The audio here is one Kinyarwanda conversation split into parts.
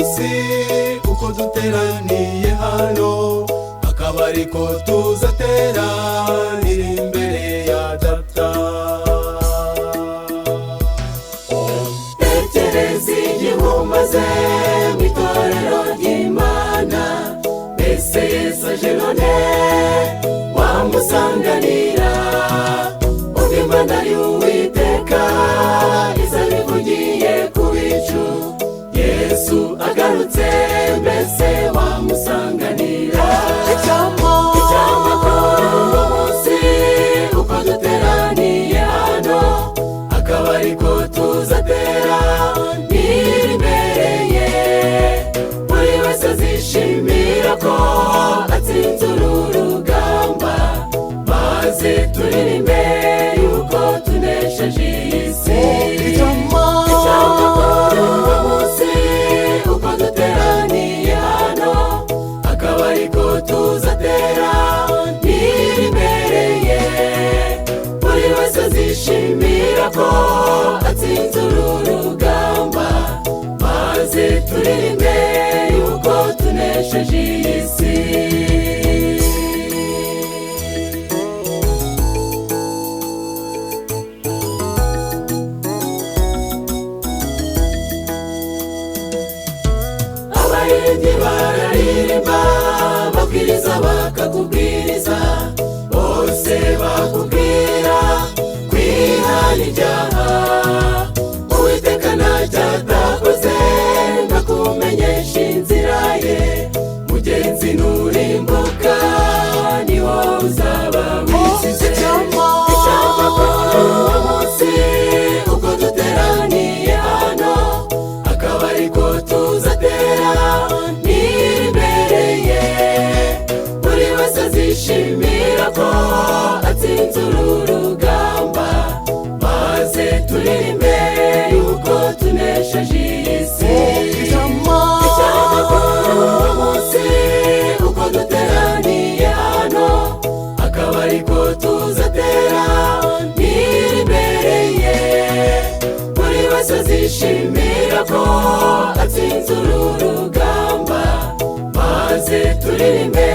Munsi uko duteraniye hano, akaba ariko tuzatera imbere ya Data. Tekereza igihe umaze mu itorero ry'Imana. Mbese Yesu aje none, wamusanganira? Ubwo Imana y'Uwiteka izabivugiye ku bicu, Yesu agarutse, mbese wamusanganira? Icyampa. Icyampa kuri uwo munsi uko duteraniye hano, akaba ariko tuzatera imbere ye. Buri wese azishimira ko atsinze uru rugamba, maze turirimbe yuko tunesheje iyi si. Icyampa. Icyampa kuri uwo munsi uko duteraniye hano, akaba ariko tuzatera imbere ye. Buri wese azishimira ko atsinze uru rugamba, maze turirimbe yuko tunesheje iyi si. Abaririmbyi bararirimba, babwiriza bakakubwiriza, bose bakubwira kwihana ibyaha. Uwiteka ntacyo atakoze ngo akumenyeshe inzira ye. Mugenzi, nurimbuka ni wowe uzaba wisize. Icyampa. Icyampa kuri uwo munsi uko duteraniye hano, akaba ariko tuzatera imbere ye. Buri wese azishimira ko atsinze uru rugamba, maze turirimbe yuko tunesheje iyi si. Icyampa. Icyampa kuri uwo munsi uko duteraniye hano, akaba ariko tuzatera imbere ye. Buri wese azishimira ko atsinze uru rugamba, maze turirimbe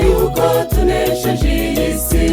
yuko tunesheje iyi si.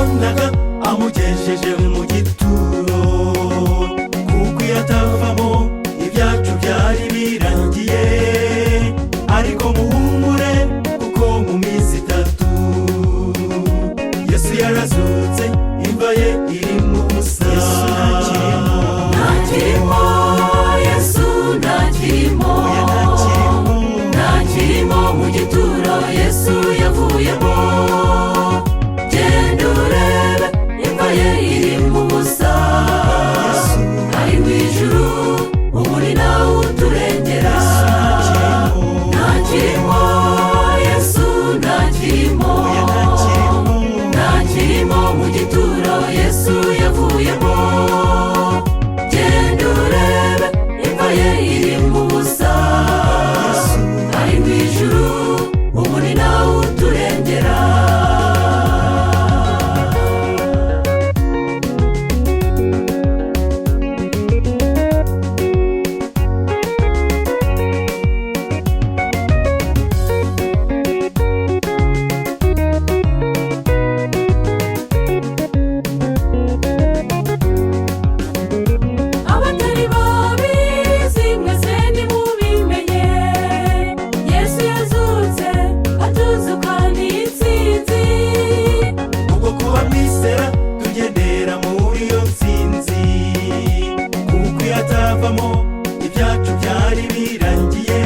Yabonaga amugejeje mu gituro, kuko iyo atavamo ibyacu byari birangiye. Ariko muhumure, kuko mu minsi 3 Yesu yarazutse, imva ye iri mu busa. Yesu ntakirimo. Ntakirimo, Yesu ntakirimo. Oya, ntakirimo. Ntakirimo mu gituro, Yesu yavuyemo. Genda urebe, imva ye iri mu busa. Yesu. Ari mu ijuru ubu, ni nawe uturengera. Ntakirimo. Ntakirimo, Yesu ntakirimo. Oya, ntakirimo. Ntakirimo mu gituro, Yesu yavuyemo. Genda urebe, imva ye iri mu busa. Yesu. Ari mu ijuru ubu, ni nawe uturengera. Abatari babizi mwese nimubimenye, Yesu yazutse, atuzukana intsinzi. Ubwo kuba mwisera tugendera muri iyo ntsinzi, kuko iyo atavamo ibyacu byari birangiye.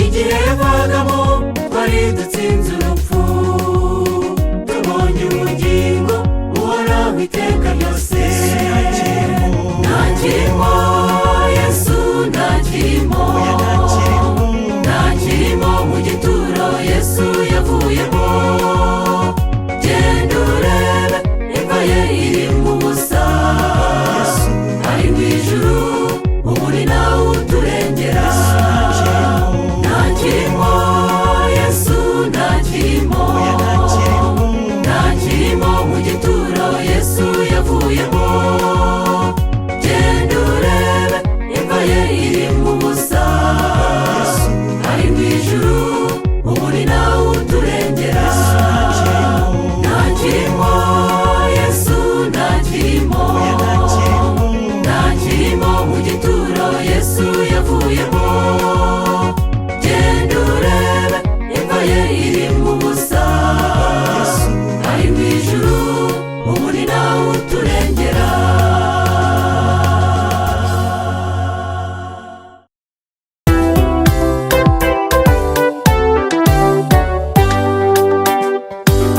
Igihe yavagamo twari dutsinze urupfu, tubonye ubugingo buhoraho iteka ryose. Yesu ntakirimo. Ntakirimo, Yesu ntakirimo. Oya, ntakirimo. Ntakirimo mu gituro, Yesu yavuyemo. Genda urebe, imva ye iri mu busa. Yesu. Ari mu ijuru ubu, ni nawe uturengera. Ntakirimo. Ntakirimo, Yesu ntakirimo. Oya, ntakirimo. Ntakirimo mu gituro, Yesu yavuyemo. Genda urebe, imva ye iri mu busa. Yesu. Ari mu ijuru ubu, ni nawe uturengera. Ntakirimo. Ntakirimo, Yesu ntakirimo. Oya, ntakirimo. Ntakirimo mu gituro, Yesu yavuyemo. Genda urebe, imva ye iri mu busa. Yesu. Ari mu ijuru ubu, ni nawe uturengera.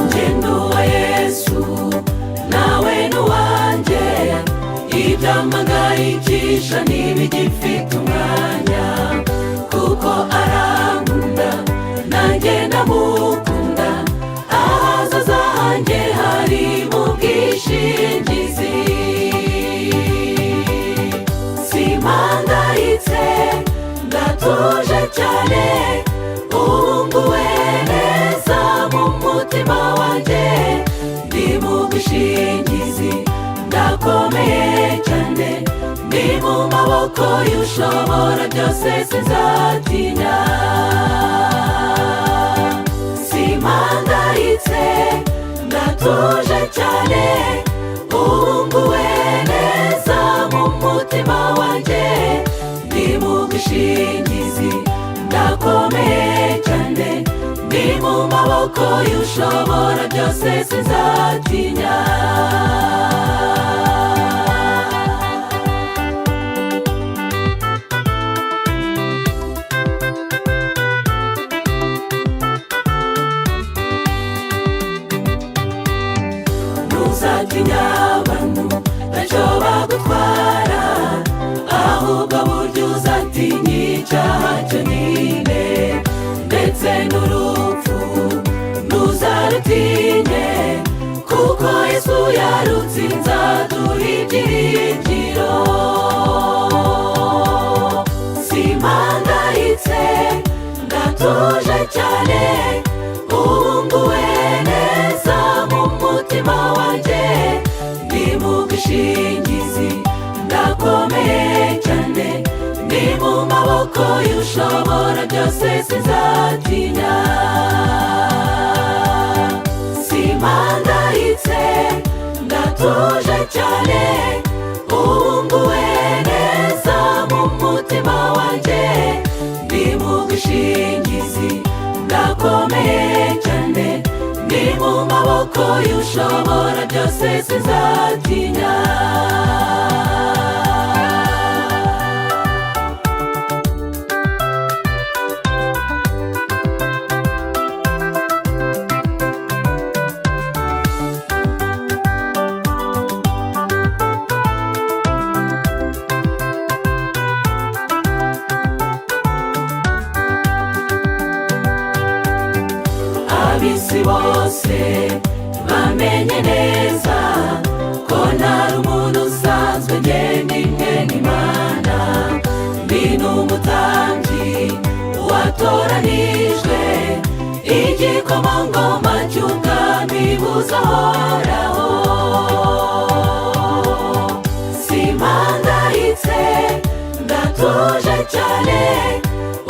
Ngendo wa Yesu nawe n'uwanjye, ibyamangayikisha ntibigifite umwanya, kuko arankunda nanjye ndamukunda. Ahazaza hanjye hari mu bwishingizi. Simpangayitse, ndatuje cyane, ubu neza mu mutima wanjye. Ndi mu bwishingizi, ndakomeye cyane, ndi mu maboko y'ushobora byose, sinzatinya. Simpangayitse, ndatuje cyane, ubu neza mu mutima wanjye. Ndi mu bwishingizi, ndakomeye cyane, ndi mu maboko y'ushobora byose, sinzatinya. Ntuzatinya abantu, ntacyo bagutwara, ahubwo burya uzatinya icyaha cyonyine, ndetse n'urupfu ntuzarutinye, kuko Yesu yarutsinze, aduha ibyiringiro. Simpangayitse, ndatuje cyane, ubu neza mu mutima wanjye. Ndi mu bwishingizi, ndakomeye cyane, ndi mu maboko y'ushobora byose, sinzatinya. Simpangayitse. Simpangayitse, ndatuje cyane, ubu nguwe neza mu mutima wanjye. Ndi mu bwishingizi, ndakomeye cyane, ndi mu maboko y'ushobora byose, sinzatinya. Ab'isi bose bamenye neza ko ntari umuntu usanzwe, njye ni mwene Imana, ndi n'umutambyi watoranijwe, igikomangoma cy'ubwami buzahoraho. Simpangayitse, ndatuje cyane,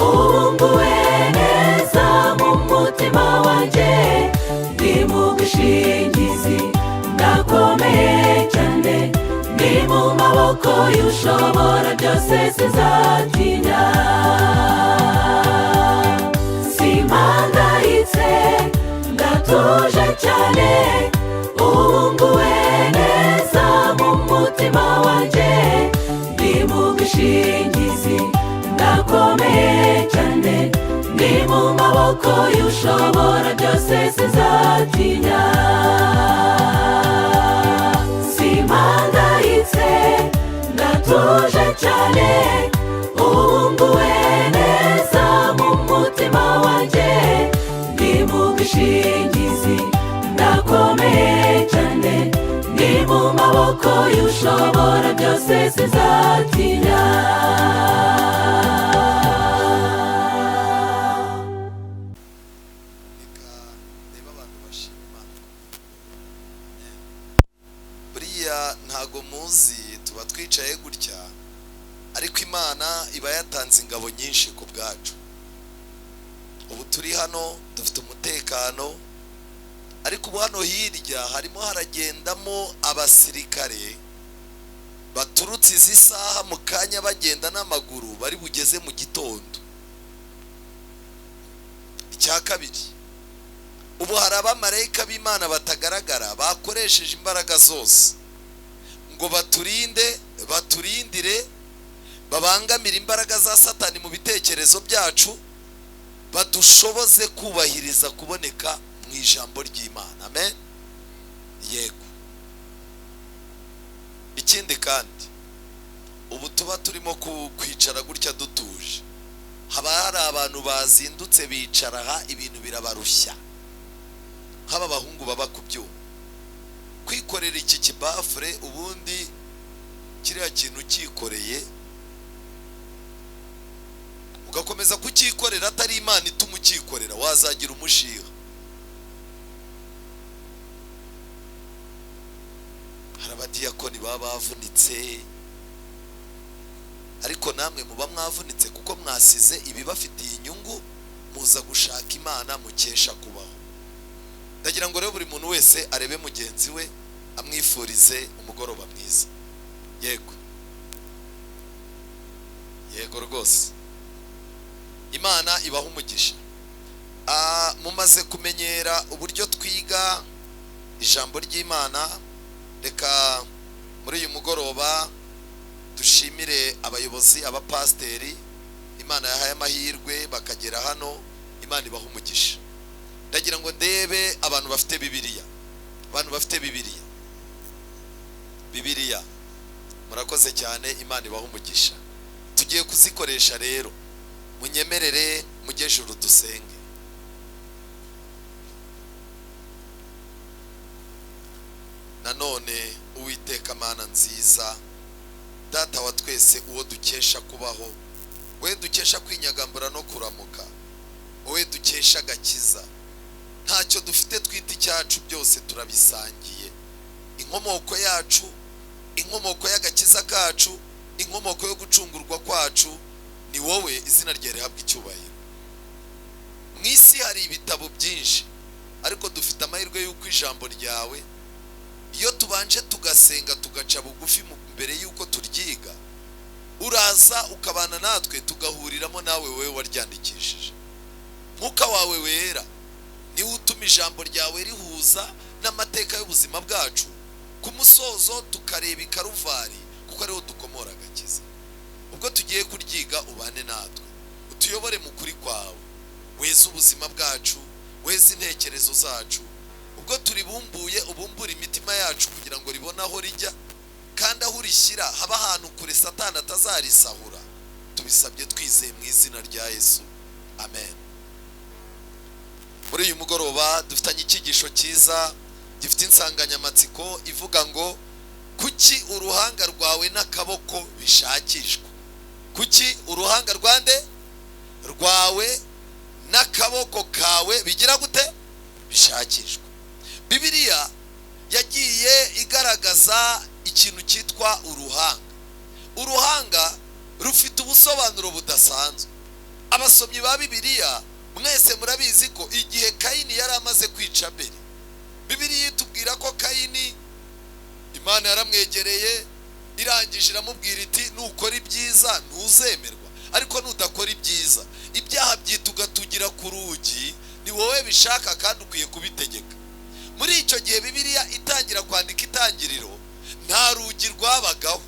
ubu nguwe neza mu mutima wanjye. Ndi mu bwishingizi, ndakomeye cyane, ndi mu maboko y'ushobora byose, sinzatinya. Simpangayitse, ndatuje cyane, ubu nguwe neza mu mutima wanjye. Ndi mu bwishingizi, ndakomeye cyane, ndi mu maboko y'ushobora byose, sinzatinya. Simpangayitse, ndatuje cyane, ubu nguwe neza mu mutima wanjye. Ndi mu bwishingizi, ndakomeye cyane, ndi mu maboko y'ushobora byose, sinzatinya. Reka ndebe abantu bashima Imana. Buriya ntago muzi tuba twicaye gutya, ariko Imana iba yatanze ingabo nyinshi ku bwacu. Ubu turi hano dufite umutekano, ariko ubu hano hirya harimo haragendamo abasirikare baturutse izi saha mu kanya bagenda n'amaguru bari bugeze mu gitondo. Icya kabiri, ubu hari abamarayika b'Imana batagaragara bakoresheje imbaraga zose ngo baturinde, baturindire, babangamire imbaraga za Satani mu bitekerezo byacu, badushoboze kubahiriza kuboneka mu ijambo ry'Imana. Amen. Yego. Ikindi kandi, ubu tuba turimo kwicara gutya dutuje, haba hari abantu bazindutse bicara aha, ibintu birabarushya, nk'aba bahungu baba ku byuma kwikorera iki kibafure. Ubundi kiriya kintu ucyikoreye ugakomeza kucyikorera atari Imana ituma ucyikorera, wazagira umushiha. Hari abadiyakoni baba bavunitse, ariko namwe muba mwavunitse kuko mwasize ibibafitiye inyungu, muza gushaka Imana mukesha kubaho. Ndagira ngo rero buri muntu wese arebe mugenzi we amwifurize umugoroba mwiza. Yego, yego rwose, Imana ibaha umugisha. Mumaze kumenyera uburyo twiga ijambo ry'Imana. Reka muri uyu mugoroba dushimire abayobozi, abapasiteri Imana yahaye amahirwe bakagera hano. Imana ibaha umugisha. Ndagira ngo ndebe abantu bafite Bibiliya, abantu bafite Bibiliya, Bibiliya, murakoze cyane, Imana ibaha umugisha. Tugiye kuzikoresha rero, munyemerere mujye juru dusenge. Nanone Uwiteka Mana nziza, Data wa twese, uwo dukesha kubaho, wowe dukesha kwinyagambura no kuramuka, wowe dukesha agakiza, ntacyo dufite twita icyacu, byose turabisangiye. Inkomoko yacu, inkomoko y'agakiza kacu, inkomoko yo gucungurwa kwacu ni wowe, izina ryawe rihabwa icyubahiro. Mu isi hari ibitabo byinshi, Ariko dufite amahirwe y'uko ijambo ryawe, iyo tubanje tugasenga, tugaca bugufi mbere y'uko turyiga, uraza ukabana natwe, tugahuriramo nawe, wowe waryandikishije. Mwuka wawe Wera niwe utuma ijambo ryawe rihuza n'amateka y'ubuzima bwacu, ku musozo tukareba i Karuvari, kuko ariho dukomora agakiza. Ubwo tugiye kuryiga, ubane natwe, utuyobore mu kuri kwawe, weze ubuzima bwacu, weze intekerezo zacu. Ubwo turibumbuye, ubumbure imitima yacu kugira ngo ribone aho rijya, kandi aho urishyira haba ahantu kure Satani atazarisahura. Tubisabye twizeye mu izina rya Yesu, amen. Muri uyu mugoroba dufitanye icyigisho cyiza gifite insanganyamatsiko ivuga ngo: "Kuki uruhanga rwawe n'akaboko bishakishwa?" Kuki uruhanga rwande rwawe n'akaboko kawe bigira gute? Bishakishwa. Bibiliya yagiye igaragaza ikintu cyitwa uruhanga. Uruhanga rufite ubusobanuro budasanzwe. Abasomyi ba Bibiliya mwese murabizi ko igihe Kayini yari amaze kwica Abeli, Bibiliya itubwira ko Kayini Imana yaramwegereye, irangije iramubwira iti: "Nukora ibyiza ntuzemerwa, ariko nudakora ibyiza, ibyaha byitugatugira ku rugi, ni wowe bishaka kandi ukwiye kubitegeka." Muri icyo gihe Bibiliya itangira kwandika Itangiriro, nta rugi rwabagaho.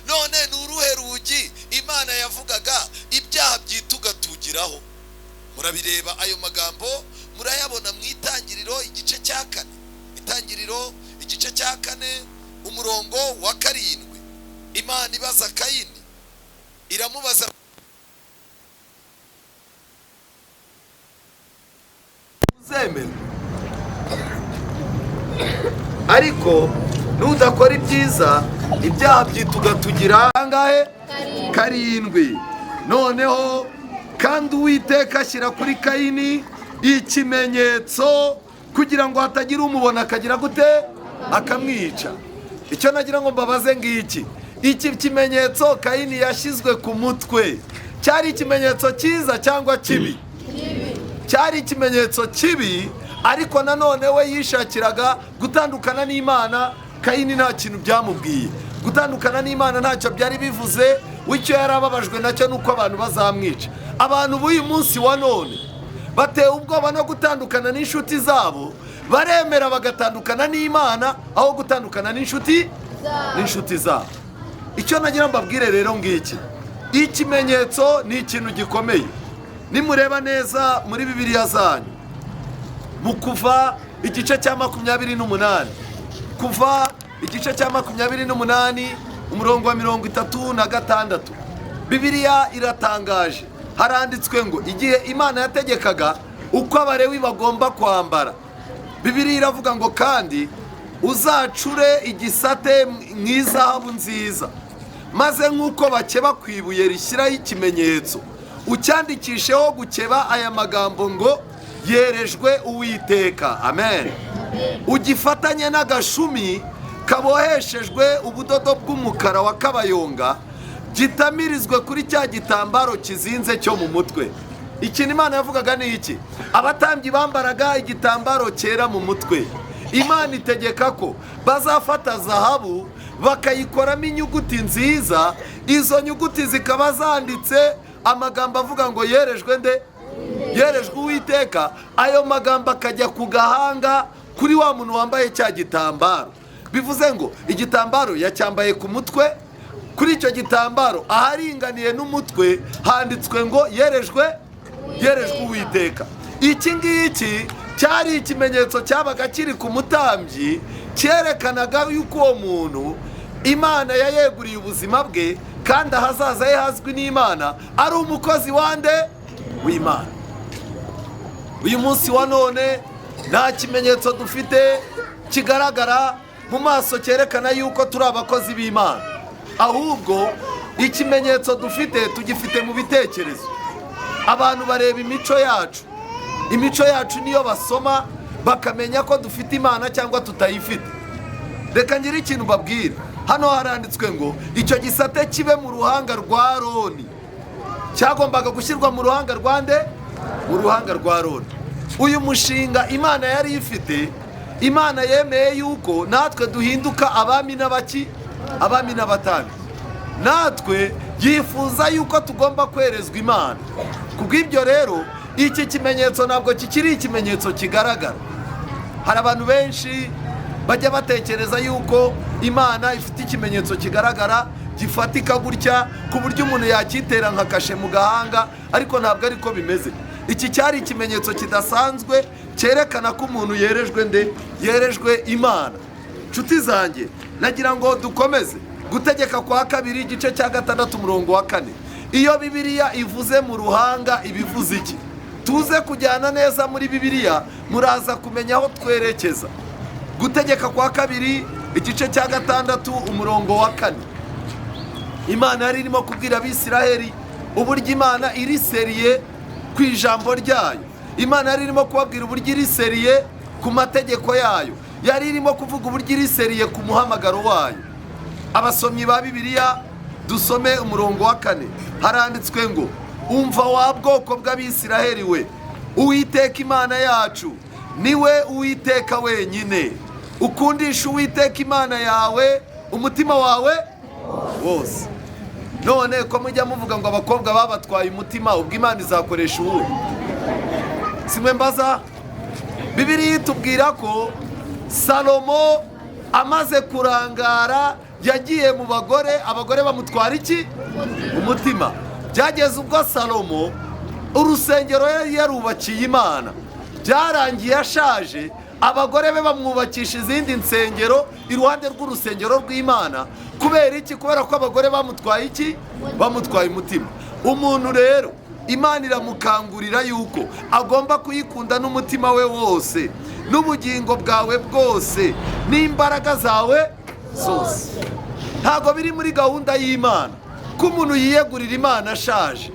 None ni uruhe rugi Imana yavugaga ibyaha byitugatugiraho? Murabireba, ayo magambo murayabona mu Itangiriro igice cya 4. Itangiriro igice cya 4, umurongo wa 7, Imana ibaza Kayini, iramubaza: "Uzemerwa, ariko nudakora ibyiza, ibyaha byitugatugira angahe?" 7. Noneho kandi Uwiteka ashyira kuri Kayini ikimenyetso kugira ngo hatagira umubona akagira gute? Akamwica. Icyo nagira ngo mbabaze ngiki: iki kimenyetso Kayini yashyizwe ku mutwe cyari ikimenyetso cyiza cyangwa kibi? Cyari ikimenyetso kibi, ariko nanone we yishakiraga gutandukana n'Imana. Kayini nta kintu byamubwiye, gutandukana n'Imana ntacyo byari bivuze. Icyo yari ababajwe nacyo ni uko abantu bazamwica. Abantu b'uyu munsi wa none batewe ubwoba no gutandukana n'inshuti zabo, baremera bagatandukana n'Imana aho gutandukana n'inshuti zabo. Icyo nagira mbabwire rero ngiki: ikimenyetso ni ikintu gikomeye. Nimureba neza muri Bibiliya zanyu, mu Kuva igice cya 28, Kuva igice cya 28, umurongo wa 36, Bibiliya iratangaje. Haranditswe ngo igihe Imana yategekaga uko Abarewi bagomba kwambara, Bibiliya iravuga ngo: "Kandi uzacure igisate mu izahabu nziza, maze nk'uko bakeba ku ibuye rishyiraho ikimenyetso, ucyandikisheho gukeba aya magambo ngo: 'Yerejwe Uwiteka.'" Amen. "Ugifatanye n'agashumi kaboheshejwe ubudodo bw'umukara wa kabayonga, gitamirizwe kuri cya gitambaro kizinze cyo mu mutwe." Ikintu Imana yavugaga ni iki? Abatambyi bambaraga igitambaro cyera mu mutwe. Imana itegeka ko bazafata zahabu bakayikoramo inyuguti nziza, izo nyuguti zikaba zanditse amagambo avuga ngo: "Yerejwe nde? Yerejwe Uwiteka." Ayo magambo akajya ku gahanga kuri wa muntu wambaye cya gitambaro. Bivuze ngo igitambaro yacyambaye ku mutwe, kuri icyo gitambaro aharinganiye n'umutwe handitswe ngo: Yerejwe Uwiteka." Iki ngiki cyari ikimenyetso cyabaga kiri ku mutambyi, cyerekanaga yuko uwo muntu Imana yayeguriye ubuzima bwe, kandi ahazaza he hazwi n'Imana, ari umukozi wande? W'Imana. Uyu munsi wa none nta kimenyetso dufite kigaragara mu maso cyerekana yuko turi abakozi b'Imana, ahubwo ikimenyetso dufite tugifite mu bitekerezo. Abantu bareba imico yacu, imico yacu niyo basoma bakamenya ko dufite Imana cyangwa tutayifite. Reka ngire ikintu mbabwira. Hano haranditswe ngo icyo gisate kibe mu ruhanga rwa Aroni. Cyagombaga gushyirwa mu ruhanga rwa nde? Mu ruhanga rwa Aroni. Uyu mushinga Imana yari ifite, Imana yemeye yuko natwe duhinduka abami n'abaki, abami n'abatambyi. Natwe yifuza yuko tugomba kwerezwa Imana. Kubw'ibyo rero, iki kimenyetso ntabwo kikiri ikimenyetso kigaragara. Hari abantu benshi bajya batekereza yuko Imana ifite ikimenyetso kigaragara gifatika gutya, ku buryo umuntu yakitera nka kashe mu gahanga, ariko ntabwo ariko bimeze. Iki cyari ikimenyetso kidasanzwe cyerekana ko umuntu yerejwe nde? Yerejwe Imana. Nshuti zanjye, nagira ngo dukomeze. Gutegeka kwa Kabiri, igice cya 6, umurongo wa 4. Iyo Bibiliya ivuze mu ruhanga, ibivuze iki? Tuze kujyana neza muri Bibiliya, muraza kumenya aho twerekeza. Gutegeka kwa Kabiri, igice cya 6, umurongo wa 4. Imana yari irimo kubwira Abisiraheli uburyo Imana iri sérieux ku ijambo ryayo. Imana yari irimo kubabwira uburyo iri sérieux ku mategeko yayo. Yari irimo kuvuga uburyo iri sérieux ku muhamagaro wayo. Abasomyi ba Bibiliya, dusome umurongo wa 4. Haranditswe ngo: "Umva wa bwoko bw'Abisiraheli we, Uwiteka Imana yacu niwe Uwiteka wenyine. Ukundisha Uwiteka Imana yawe umutima wawe wose." None ko mujya muvuga ngo abakobwa babatwaye umutima, ubwo Imana izakoresha uwuhe? Simwe mbaza. Bibiliya itubwira ko Salomo amaze kurangara yagiye mu bagore, abagore bamutwara iki? Umutima. Byageze ubwo Salomo urusengero yari yarubakiye Imana, byarangiye ashaje, abagore be bamwubakisha izindi nsengero iruhande rw'urusengero rw'Imana. Kubera iki? Kubera ko abagore bamutwaye iki? Bamutwaye umutima. Umuntu rero Imana iramukangurira yuko agomba kuyikunda n'umutima we wose, n'ubugingo bwawe bwose, n'imbaraga zawe zose. Ntabwo biri muri gahunda y'Imana ko umuntu yiyegurira Imana ashaje.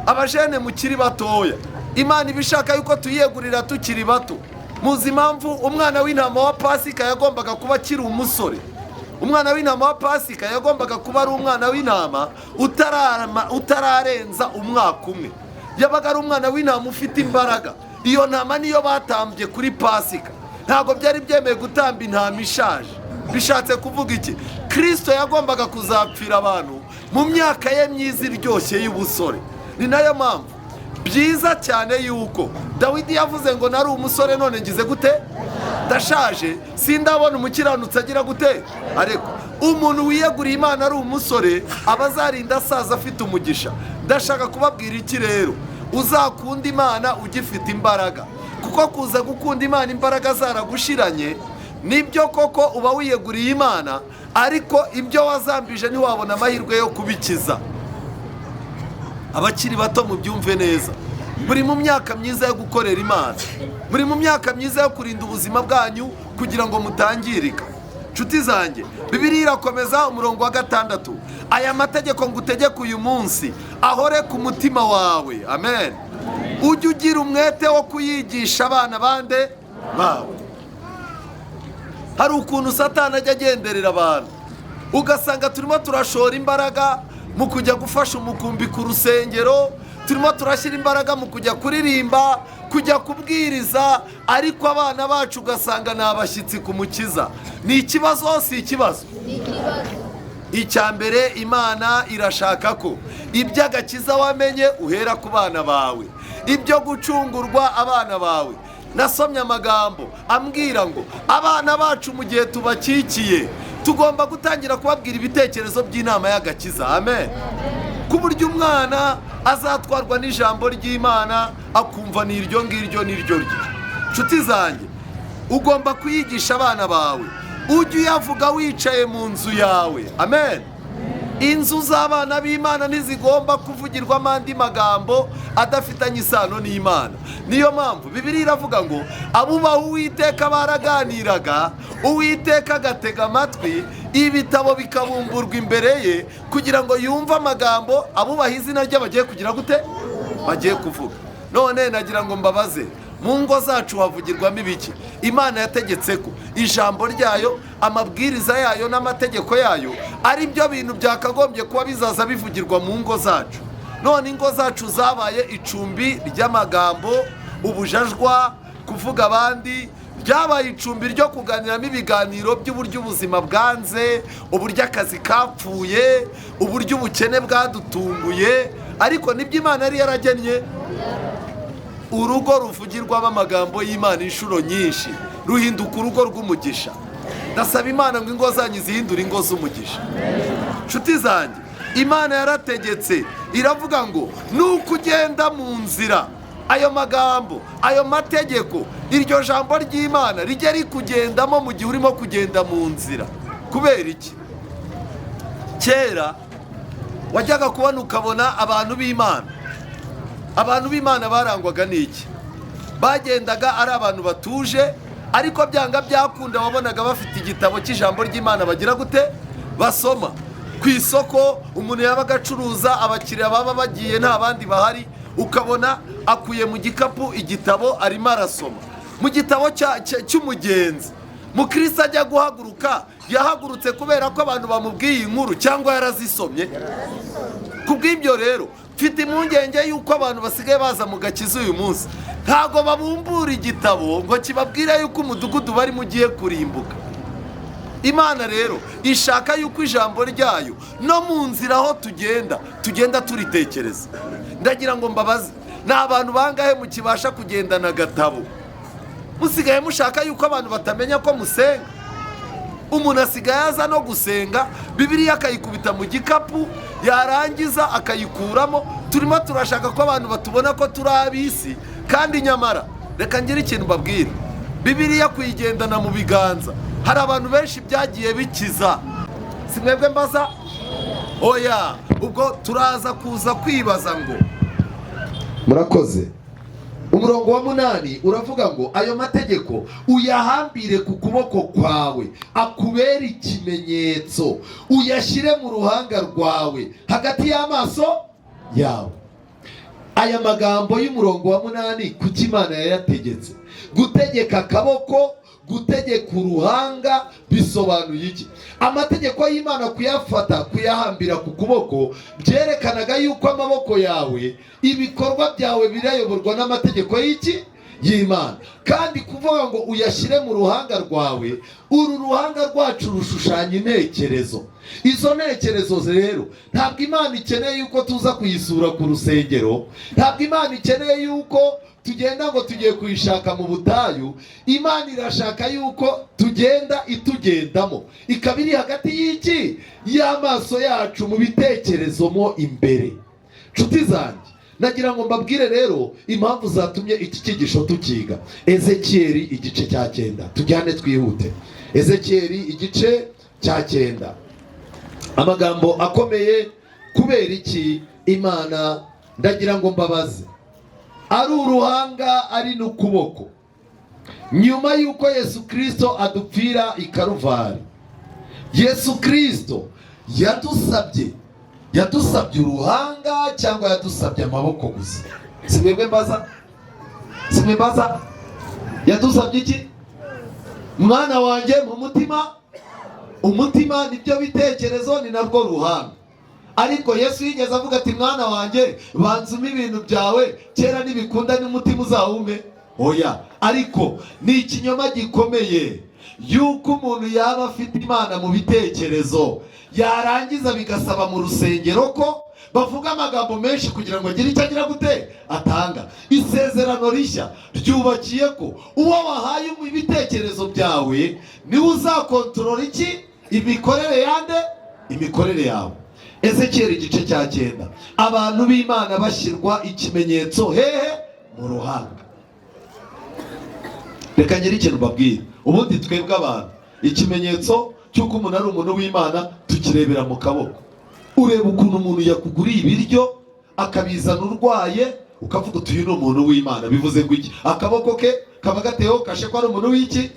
Abajene mukiri batoya, Imana iba ishaka yuko tuyiyegurira tukiri bato. Muzi impamvu umwana w'intama wa Pasika yagombaga kuba akiri umusore? Umwana w'intama wa Pasika yagombaga kuba ari umwana w'intama utararenza umwaka umwe. Yabaga ari umwana w'intama ufite imbaraga. Iyo ntama niyo batambye kuri Pasika. Ntabwo byari byemewe gutamba intama ishaje. Bishatse kuvuga iki? Kirisito yagombaga kuzapfira abantu mu myaka ye myiza iryoshye y'ubusore. Ni nayo mpamvu byiza cyane yuko Dawidi yavuze ngo: "Nari umusore, none ngize gute? Ndashaje, sindabona umukiranutsi agira gute?" Ariko umuntu wiyeguriye Imana ari umusore aba azarinda asaza afite umugisha. Ndashaka kubabwira iki rero? Uzakunda Imana ugifite imbaraga, kuko kuza gukunda Imana imbaraga zaragushiranye, nibyo koko uba wiyeguriye Imana, ariko ibyo wazambije ntiwabona amahirwe yo kubikiza. Abakiri bato, mubyumve neza, muri mu myaka myiza yo gukorera Imana, muri mu myaka myiza yo kurinda ubuzima bwanyu kugira ngo mutangirika. Nshuti zanjye, Bibiliya irakomeza, umurongo wa 6: "Aya mategeko ngutegeka uyu munsi ahore ku mutima wawe." Amen. "Ujye ugira umwete wo kuyigisha abana bande? Bawe." Hari ukuntu Satani ajya agenderera abantu, ugasanga turimo turashora imbaraga mu kujya gufasha umukumbi ku rusengero, turimo turashyira imbaraga mu kujya kuririmba, kujya kubwiriza, ariko abana bacu ugasanga ni abashyitsi ku Mukiza. Ni ikibazo, si ikibazo? Icya mbere, Imana irashaka ko iby'agakiza wamenye uhera ku bana bawe, ibyo gucungurwa abana bawe. Nasomye amagambo ambwira ngo abana bacu, mu gihe tubakikiye, tugomba gutangira kubabwira ibitekerezo by'inama y'agakiza. Amen. Ku buryo umwana azatwarwa n'ijambo ry'Imana, akumva ni iryo ngiryo n'iryo rye. Nshuti zanjye, ugomba kuyigisha abana bawe. Ujye uyavuga wicaye mu nzu yawe. Amen. Inzu z'abana b'Imana ntizigomba kuvugirwamo andi magambo adafitanye isano n'Imana. Niyo mpamvu Bibiliya iravuga ngo abubaha Uwiteka baraganiraga, Uwiteka agatega amatwi, ibitabo bikabumburwa imbere ye kugira ngo yumve amagambo abubaha izina rye bagiye kugira gute? Bagiye kuvuga. None nagira ngo mbabaze: mu ngo zacu havugirwamo ibiki? Imana yategetse ko ijambo ryayo, amabwiriza yayo n'amategeko yayo ari byo bintu byakagombye kuba bizaza bivugirwa mu ngo zacu. None ingo zacu zabaye icumbi ry'amagambo. Ubujajwa, kuvuga abandi, ryabaye icumbi ryo kuganiramo ibiganiro by'uburyo ubuzima bwanze, uburyo akazi kapfuye, uburyo ubukene bwadutunguye. Ariko nibyo Imana yari yaragennye. Urugo ruvugirwamo amagambo y'Imana inshuro nyinshi ruhinduka urugo rw'umugisha. Ndasaba Imana ngo ingo zanyu zihindure ingo z'umugisha. Nshuti zanjye, Imana yarategetse, iravuga ngo nuko ugenda mu nzira, ayo magambo, ayo mategeko, iryo jambo ry'Imana rijye rikugendamo mu gihe urimo kugenda mu nzira. Kubera iki? Kera wajyaga kubona ukabona abantu b'Imana, abantu b'Imana barangwaga n'iki? Bagendaga ari abantu batuje, ariko byanga byakunda wabonaga bafite igitabo cy'ijambo ry'Imana bagira gute? Basoma. Ku isoko umuntu yabaga acuruza, abakiriya baba bagiye nta bandi bahari, ukabona akuye mu gikapu igitabo arimo arasoma. Mu gitabo cy'umugenzi, mukristo ajya guhaguruka, yahagurutse kubera ko abantu bamubwiye inkuru cyangwa yarazisomye? Ku bw'ibyo rero mfite impungenge y'uko abantu basigaye baza mu gakiza uyu munsi ntabwo babumbura igitabo ngo kibabwire yuko umudugudu barimo ugiye kurimbuka. Imana rero ishaka yuko ijambo ryayo no mu nzira aho tugenda, tugenda turitekereza. Ndagira ngo mbabaze, ni abantu bangahe mukibasha kugendana agatabo? Musigaye mushaka yuko abantu batamenya ko musenga. Umuntu asigaye aza no gusenga, Bibiliya akayikubita mu gikapu, yarangiza akayikuramo. Turimo turashaka ko abantu batubona ko turi ab'isi, kandi nyamara reka ngire ikintu mbabwira. Bibiliya kuyigendana mu biganza, hari abantu benshi byagiye bikiza. Si mwebwe mbaza? Oya, ubwo turaza kuza kwibaza ngo murakoze. Umurongo wa 8 uravuga ngo ayo mategeko uyahambire ku kuboko kwawe, akubere ikimenyetso, uyashyire mu ruhanga rwawe hagati y'amaso yawe. Aya magambo y'umurongo wa 8, kuki Imana yayategetse? Gutegeka akaboko, gutegeka uruhanga bisobanuye iki? Amategeko y'Imana kuyafata, kuyahambira ku kuboko, byerekanaga yuko amaboko yawe, ibikorwa byawe birayoborwa n'amategeko y'iki? Y'Imana. Kandi kuvuga ngo uyashyire mu ruhanga rwawe, uru ruhanga rwacu rushushanya intekerezo. Izo ntekerezo rero ntabwo Imana ikeneye yuko tuza kuyisura ku rusengero, ntabwo Imana ikeneye yuko tugenda ngo tugiye kuyishaka mu butayu. Imana irashaka yuko tugenda itugendamo, ikaba iri hagati y'iki? Y'amaso yacu, mu bitekerezo mo imbere. Nshuti zanjye, nagira ngo mbabwire rero impamvu zatumye iki cyigisho tukiga. Ezekiyeli igice cya 9, tujyane twihute. Ezekiyeli igice cya 9, amagambo akomeye. Kubera iki Imana, ndagira ngo mbabaze, ari uruhanga ari n'ukuboko, nyuma y'uko Yesu Kirisito adupfira i Karuvari, Yesu Kirisito yadusabye uruhanga cyangwa yadusabye amaboko gusa? Si mwebwe mbaza? Si mwe mbaza? Yadusabye iki? Mwana wanjye, mu mutima, umutima nibyo bitekerezo, ni narwo ruhanga. Ariko Yesu yigeze avuga ati mwana wanjye, banza umpe ibintu byawe, kera nibikunda n'umutima uzawume? Oya. Ariko ni ikinyoma gikomeye yuko umuntu yaba afite Imana mu bitekerezo, yarangiza bigasaba mu rusengero ko bavuga amagambo menshi kugira ngo agire icyo agira gute? Atanga. Isezerano rishya ryubakiye ko uwo wahaye ibitekerezo byawe niwe uzakontorora iki? Imikorere yande? Imikorere yawe. Ezekiyeli igice cya 9, abantu b'Imana bashyirwa ikimenyetso hehe? Mu ruhanga. Reka ngire ikintu mbabwira. Ubundi twebwe abantu, ikimenyetso cy'uko umuntu ari umuntu w'Imana tukirebera mu kaboko. Ureba ukuntu umuntu yakuguriye ibiryo akabizana urwaye, ukavuga uti uyu ni umuntu w'Imana. Bivuze ngo iki? Akaboko ke kaba gateyeho kashe ko ari umuntu w'iki?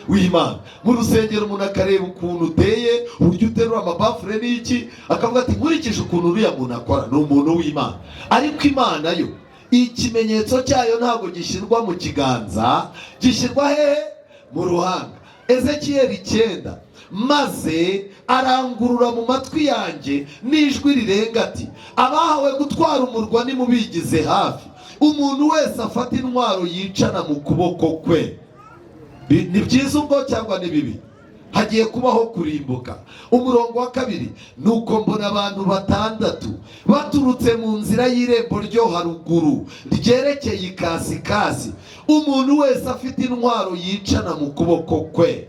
W'Imana. Mu rusengero umuntu akareba ukuntu uteye, uburyo uterura amabafure n'iki, akavuga ati nkurikije ukuntu uriya muntu akora, ni umuntu w'Imana. Ariko Imana yo ikimenyetso cyayo ntabwo gishyirwa mu kiganza, gishyirwa hehe? Mu ruhanga. Ezekiyeli 9, Maze arangurura mu matwi yanjye n'ijwi rirenga ati: "Abahawe gutwara umurwa nimubigize hafi, umuntu wese afata intwaro yicana mu kuboko kwe." Ni byiza ubwo cyangwa ni bibi? Hagiye kubaho kurimbuka. Umurongo wa 2: Nuko mbona abantu batandatu baturutse mu nzira y'irembo ryo haruguru ryerekeye ikasikasi, umuntu wese afite intwaro yicana mu kuboko kwe.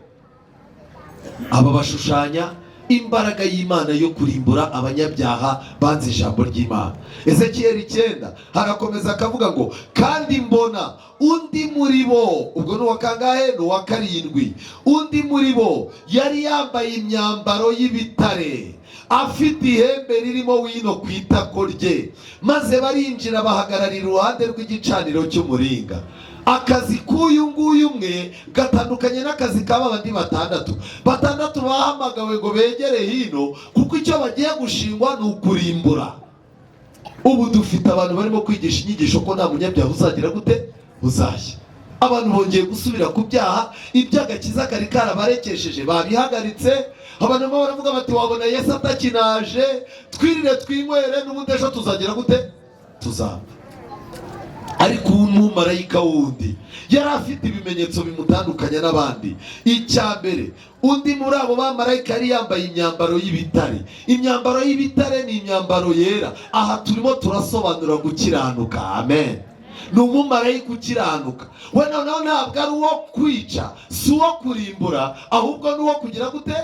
Aba bashushanya imbaraga y'Imana yo kurimbura abanyabyaha banze ijambo ry'Imana. Ezekiyeli 9 harakomeza akavuga ngo: "Kandi mbona undi muri bo." Ubwo ni uwa kangahe? Ni uwa karindwi. "Undi muri bo yari yambaye imyambaro y'ibitare, afite ihembe ririmo wino ku itako rye. Maze barinjira, bahagarara iruhande rw'igicaniro cy'umuringa." Akazi k'uyu nguyu umwe gatandukanye n'akazi ka bandi batandatu. Batandatu bahamagawe ngo begere hino, kuko icyo bagiye gushingwa ni ukurimbura. Ubu dufite abantu barimo kwigisha inyigisho ko nta munyabyaha uzagira gute? Uzashya. Abantu bongeye gusubira ku byaha. Iby'agakiza kari karabarekesheje babihagaritse. Abantu barimo baravuga bati: "Wabona Yesu atakinaje, twirire twinywere, n'ubundi ejo tuzagira gute? Tuzapfa." Ariko umumarayika wundi yari afite ibimenyetso bimutandukanya n'abandi. Icya mbere, undi muri abo bamarayika yari yambaye imyambaro y'ibitare. Imyambaro y'ibitare ni imyambaro yera. Aha turimo turasobanura gukiranuka. Amen. Ni umumarayika ukiranuka. We noneho ntabwo ari uwo kwica, si uwo kurimbura, ahubwo ni uwo kugira gute?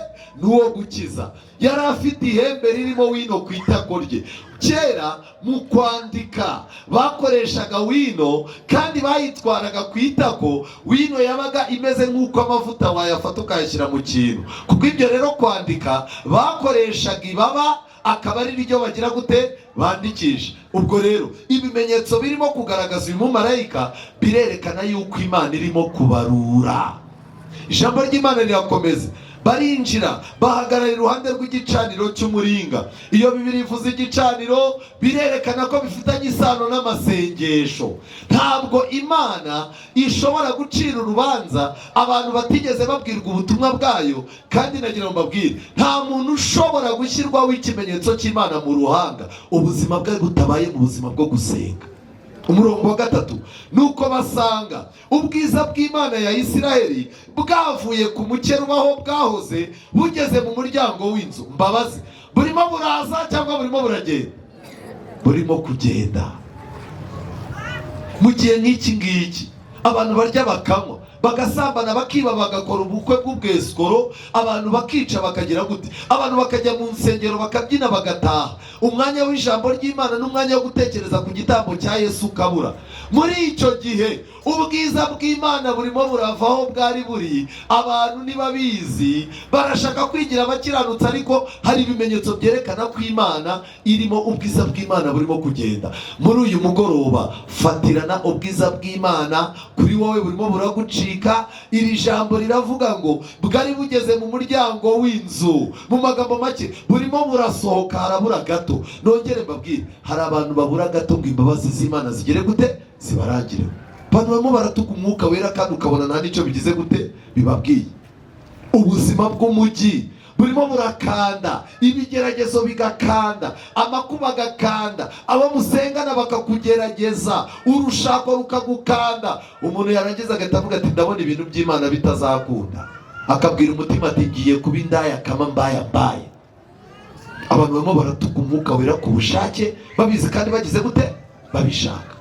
Ni uwo gukiza. Yari afite ihembe ririmo wino ku itako rye. Kera mu kwandika bakoreshaga wino, kandi bayitwaraga ku itako. Wino yabaga imeze nk'uko amavuta wayafata ukayashyira mu kintu. Kuko ibyo rero kwandika bakoreshaga ibaba, akaba ari ryo bagira gute? Bandikisha. Ubwo rero ibimenyetso birimo kugaragaza uyu mumarayika birerekana yuko Imana irimo kubarura. Ijambo ry'Imana rirakomeza: Barinjira, bahagarara iruhande rw'igicaniro cy'umuringa. Iyo Bibiliya ivuze igicaniro, birerekana ko bifitanye isano n'amasengesho. Ntabwo Imana ishobora gucira urubanza abantu batigeze babwirwa ubutumwa bwayo. Kandi nagira ngo mbabwire, nta muntu ushobora gushyirwaho ikimenyetso cy'Imana mu ruhanga ubuzima bwe butabaye mu buzima bwo gusenga. Umurongo wa 3: Nuko basanga ubwiza bw'Imana ya Isiraheli bwavuye ku mukeruba aho bwahoze, bugeze mu muryango w'inzu. Mbabazi, burimo buraza cyangwa burimo buragenda? Burimo kugenda. Mu gihe nk'iki ngiki, abantu barya, bakanywa, bagasambana, bakiba, bagakora ubukwe bw'ubwesikoro, abantu bakica, bakagira gute, abantu bakajya mu nsengero bakabyina bagataha, umwanya w'ijambo ry'Imana n'umwanya wo gutekereza ku gitambo cya Yesu ukabura. Muri icyo gihe ubwiza bw'Imana burimo burava aho bwari buri. Abantu ntibabizi, barashaka kwigira abakiranutsi, ariko hari ibimenyetso byerekana ko Imana irimo, ubwiza bw'Imana burimo kugenda. Muri uyu mugoroba, fatirana ubwiza bw'Imana kuri wowe burimo buragucika. Iri jambo riravuga ngo bwari bugeze mu muryango w'inzu. Mu magambo make, burimo burasohoka, harabura gato. Nongere mbabwire, hari abantu babura gato ngo imbabazi z'Imana zigere gute? Zibarangireho. Abantu barimo baratuka Umwuka Wera, kandi ukabona nta n'icyo bigize gute bibabwiye. Ubuzima bw'umujyi burimo burakanda, ibigeragezo bigakanda, amakuba agakanda, abo musengana bakakugerageza, urushako rukagukanda. Umuntu yarangiza agahita avuga ati: "Ndabona ibintu by'Imana bitazakunda." Akabwira umutima ati: "Ngiye kuba indaya kama mbaya mbaye." Abantu barimo baratuka Umwuka Wera ku bushake, babizi kandi bagize gute? Babishaka.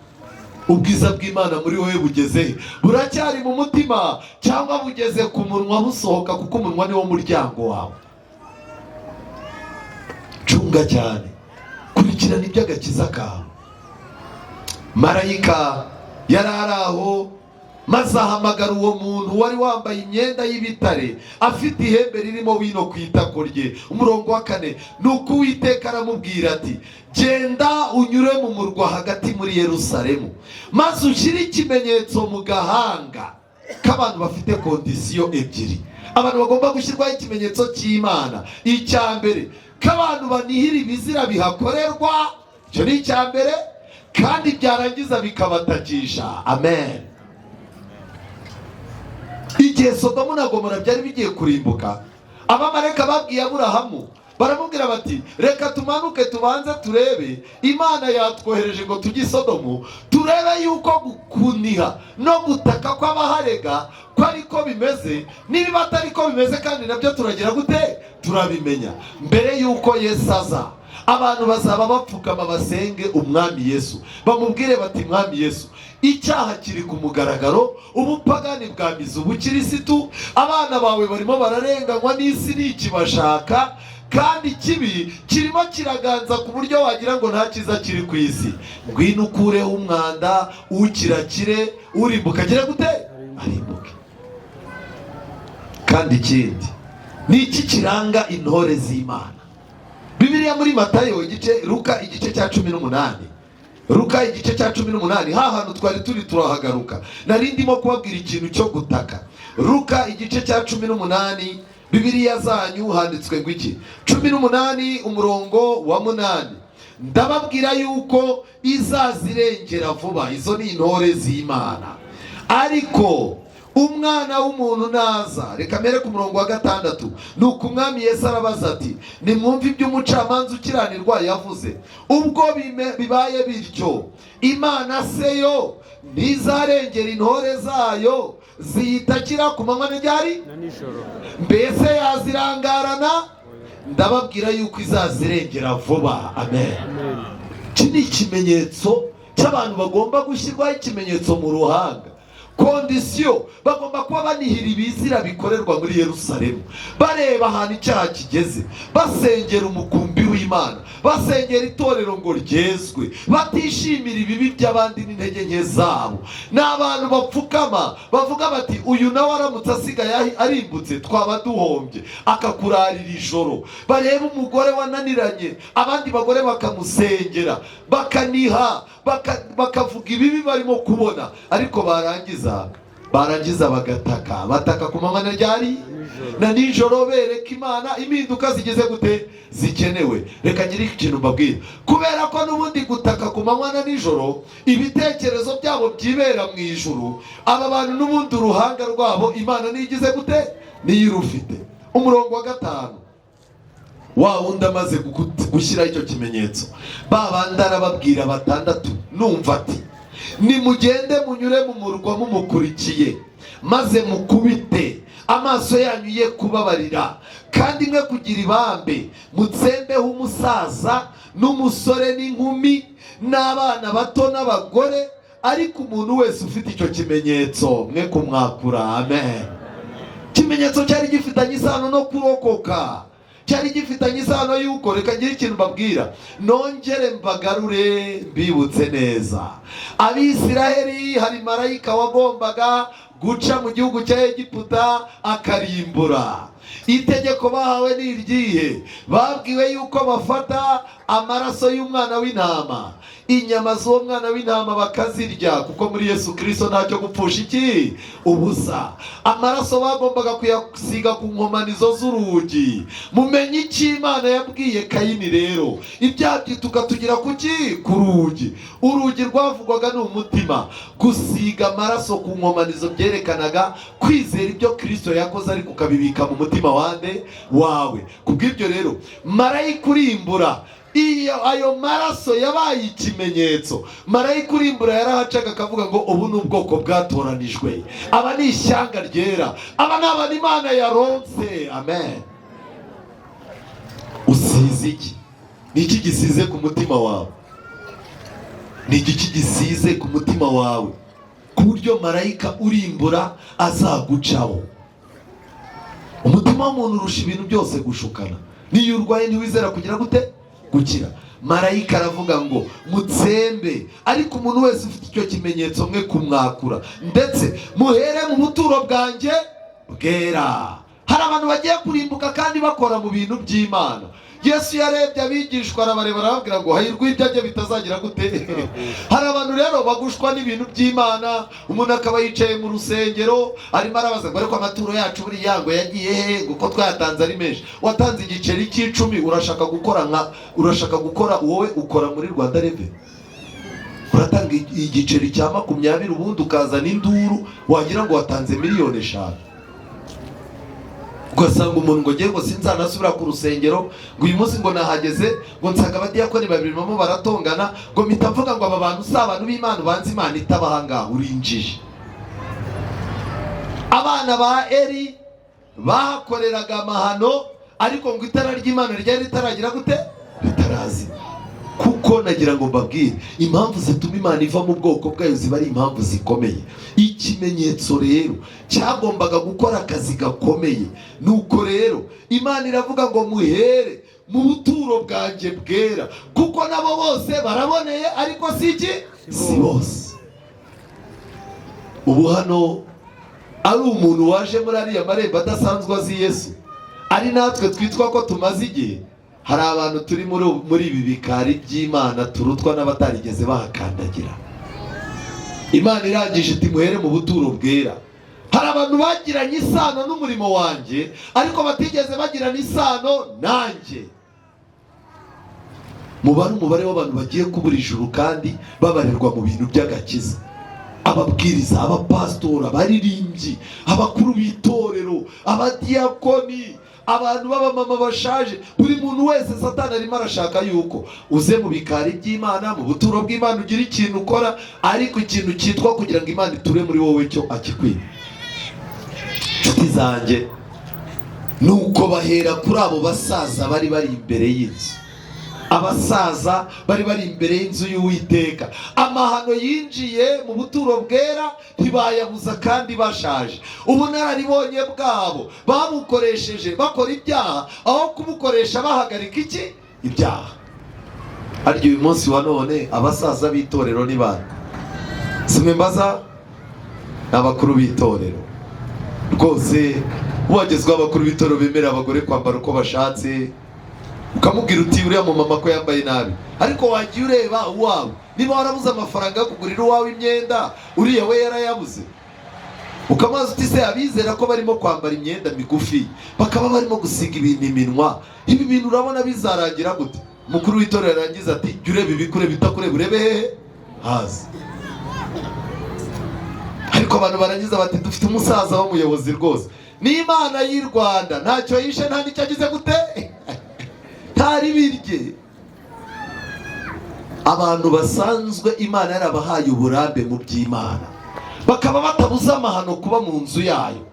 Ubwiza bw'Imana muri wowe bugeze he? Buracyari mu mutima cyangwa bugeze ku munwa, busohoka? Kuko umunwa niwo muryango wawe. Cunga cyane, kurikirana iby'agakiza kawe. Marayika yari ari aho, maze ahamagara uwo muntu wari wambaye imyenda y'ibitare, afite ihembe ririmo wino ku itako rye. Umurongo wa 4: Nuko Uwiteka aramubwira ati: "Genda unyure mu murwa hagati muri Yerusalemu, maze ushyire ikimenyetso mu gahanga k'abantu bafite condition ebyiri." Abantu bagomba gushyirwaho ikimenyetso cy'Imana: icya mbere, k'abantu banihira ibizira bihakorerwa, icyo ni icya mbere, kandi byarangiza bikabatakisha. Amen. Igihe Sodomu na Gomora byari bigiye kurimbuka, Abamarayika babwiye Aburahamu, baramubwira bati: "Reka tumanuke tubanze turebe, Imana yatwohereje ngo tujye i Sodomu, turebe yuko kuniha no gutaka kw'abaharega ko ariko bimeze. Niba atari ko bimeze kandi nabyo turagira gute? Turabimenya." Mbere yuko Yesu aza, abantu bazaba bapfukama basenge Umwami Yesu, bamubwire bati: "Mwami Yesu, icyaha kiri ku mugaragaro, ubupagani bwamize ubukirisitu, abana bawe barimo bararenganywa n'isi ntikibashaka, kandi ikibi kirimo kiraganza ku buryo wagira ngo nta cyiza kiri ku isi. Ngwino ukureho umwanda, ukirakire, urimbuka agire gute? Arimbuke." Kandi ikindi ni iki kiranga intore z'Imana? Bibiliya muri Matayo igice, Luka igice cya 18, Luka igice cya 18, ha hantu twari turi turahagaruka, nari ndimo kubabwira ikintu cyo gutaka. Luka igice cya 18, Bibiliya zanyu handitswe ngo iki? 18 umurongo wa 8: "Ndababwira yuko izazirengera vuba." Izo ni intore z'Imana. Ariko Umwana w'umuntu naza, reka mbere ku murongo wa 6: "Nuko Umwami Yesu arabaza ati: 'Nimwumve ibyo umucamanza ukiranirwa yavuze. Ubwo bibaye bityo, Imana se yo ntizarengera intore zayo ziyitakira ku manywa n'iryari na nijoro?' Mbese yazirangarana? Ndababwira yuko izazirengera vuba." Amen. Amen. Iki ni ikimenyetso cy'abantu bagomba gushyirwaho ikimenyetso mu ruhanga. Condition: bagomba kuba banihira ibizira bikorerwa muri Yerusalemu, bareba ahantu icyaha kigeze, basengera umukumbi w'Imana, basengera itorero ngo ryezwe, batishimira ibibi by'abandi n'intege nke zabo. Ni abantu bapfukama bavuga bati: "Uyu nawe aramutse asigaye arimbutse twaba duhombye." Akakurarira ijoro, bareba umugore wananiranye, abandi bagore bakamusengera, bakaniha, bakavuga ibibi barimo kubona, ariko barangiza bagataka, bataka ku manywa na ryari? Na nijoro, bereka Imana impinduka zigeze gute? Zikenewe. Reka ngire ikintu mbabwira: kubera ko n'ubundi gutaka ku manywa na nijoro, ibitekerezo byabo byibera mu ijuru, aba bantu n'ubundi uruhanga rwabo Imana niyo igize gute? Niyo irufite. Umurongo wa 5: wa wundi amaze gushyiraho icyo kimenyetso, ba bandi arababwira batandatu, numva ati: "Nimugende munyure mu murwa mumukurikiye, maze mukubite, amaso yanyu ye kubabarira, kandi mwe kugira ibambe. Mutsembeho umusaza n'umusore n'inkumi n'abana bato n'abagore, ariko umuntu wese ufite icyo kimenyetso mwe kumwakura." Amen. Ikimenyetso cyari gifitanye isano no kurokoka, cyari gifitanye isano y'uko, reka ngire ikintu mbabwira, nongere mbagarure mbibutse neza. Abisiraheli, hari marayika wagombaga guca mu gihugu cya Egiputa akarimbura. Itegeko bahawe ni iryihe? Babwiwe yuko bafata amaraso y'umwana w'intama, inyama z'uwo mwana w'intama bakazirya, kuko muri Yesu Kirisito ntacyo gupfusha iki? Ubusa. Amaraso bagombaga kuyasiga ku nkomanizo z'urugi. Mumenye icyo Imana yabwiye Kayini rero: ibyaha tukatugira kuki? Ku rugi. Urugi rwavugwaga ni umutima. Gusiga amaraso ku nkomanizo byerekanaga kwizera ibyo Kirisito yakoze, ariko ukabibika mu mutima wande? Wawe. Kubw'ibyo rero, marayika urimbura, iyo ayo maraso yabaye ikimenyetso, marayika urimbura yarahacaga akavuga ngo: "Ubu ni ubwoko bwatoranijwe, aba ni ishyanga ryera, aba ni abantu Imana yaronse." Amen. Usize iki? Ni iki gisize ku mutima wawe? Ni igiki gisize ku mutima wawe ku buryo marayika urimbura azagucaho? Umutima w'umuntu urusha ibintu byose gushukana. Niyo urwaye ntiwizera kugira gute? Gukira. Marayika aravuga ngo: "Mutsembe, ariko umuntu wese ufite icyo kimenyetso mwe kumwakura, ndetse muhere mu buturo bwanjye bwera." Hari abantu bagiye kurimbuka kandi bakora mu bintu by'Imana. Yesu yarebye abigishwa, arabareba, arababwira ngo: "Hahirwa ibyanjye bitazagira gute?" Hari abantu rero bagushwa n'ibintu by'Imana. Umuntu akaba yicaye mu rusengero arimo arabaza ngo: "Ariko amaturo yacu buriya ngo yagiye he, ngo ko twayatanze ari menshi?" Watanze igiceri cy'icumi, urashaka gukora nka, urashaka gukora, wowe ukora muri Rwanda Revenue, uratanga igiceri cya 20, ubundi ukazana induru wagira ngo watanze miliyoni 5. Ugasanga umuntu ngo ngiye ngo sinzanasubira ku rusengero, ngo uyu munsi ngo nahageze ngo nsanga abadiyakoni babiri bamo baratongana, ngo mpita mvuga ngo aba bantu si abantu b'Imana, ubanza Imana itabaha ngaho, urinjije. Abana ba Eli bahakoreraga amahano, ariko ngo itara ry'Imana ryari ritaragira gute? Ritarazima. Kuko nagira ngo mbabwire impamvu zituma Imana iva mu bwoko bwayo ziba ari impamvu zikomeye. Ikimenyetso rero cyagombaga gukora akazi gakomeye. Nuko rero Imana iravuga ngo muhere mu buturo bwanjye bwera, kuko nabo bose baraboneye, ariko si iki? Si bose. Ubu hano ari umuntu waje muri ariya marembo adasanzwe azi Yesu, ari natwe twitwa ko tumaze igihe, hari abantu turi muri ibi bikari by'Imana turutwa n'abatarigeze bahakandagira. Imana irangije iti muhere mu buturo bwera. Hari abantu bagiranye isano n'umurimo wanjye, ariko batigeze bagirana isano nanjye. Mubare umubare w'abantu bagiye kubura ijuru kandi babarirwa mu bintu by'agakiza: ababwiriza, abapasitori, abaririmbyi, abakuru b'itorero, abadiyakoni, abantu b'abamama bashaje. Buri muntu wese Satani arimo arashaka yuko uze mu bikari by'Imana, mu buturo bw'Imana, ugira ikintu ukora, ariko ikintu cyitwa kugira ngo Imana iture muri wowe cyo akikwiye. Inshuti zanjye, nuko bahera kuri abo basaza bari bari imbere y'inzu, abasaza bari bari imbere y'inzu y'Uwiteka. Amahano yinjiye mu buturo bwera ntibayabuza kandi bashaje. Ubunararibonye bwabo babukoresheje bakora ibyaha, aho kubukoresha bahagarika iki? Ibyaha. Ariko uyu munsi wa none abasaza b'itorero ni bande? Simwe mbaza, ni abakuru b'itorero rwose. Wagezweho abakuru b'itorero bemerera abagore kwambara uko bashatse, ukamubwira uti uriya mumama ko yambaye nabi, ariko wagiye ureba uwawe, niba warabuze amafaranga yo kugurira uwawe imyenda, uriya we yarayabuze. Ukamubaza uti se abizera ko barimo kwambara imyenda migufi, bakaba barimo gusiga ibintu iminwa, ibi bintu urabona bizarangira gute? Umukuru w'itorero yarangiza ati jya ureba ibikureba, itakureba urebe hehe hazi. Ariko abantu barangiza bati dufite umusaza w'umuyobozi rwose, ni Imana y'i Rwanda, ntacyo yishe, nta n'icyo agize gute, ntari birye. Abantu basanzwe Imana yarabahaye uburambe mu by'Imana, bakaba batabuze amahano kuba mu nzu yayo,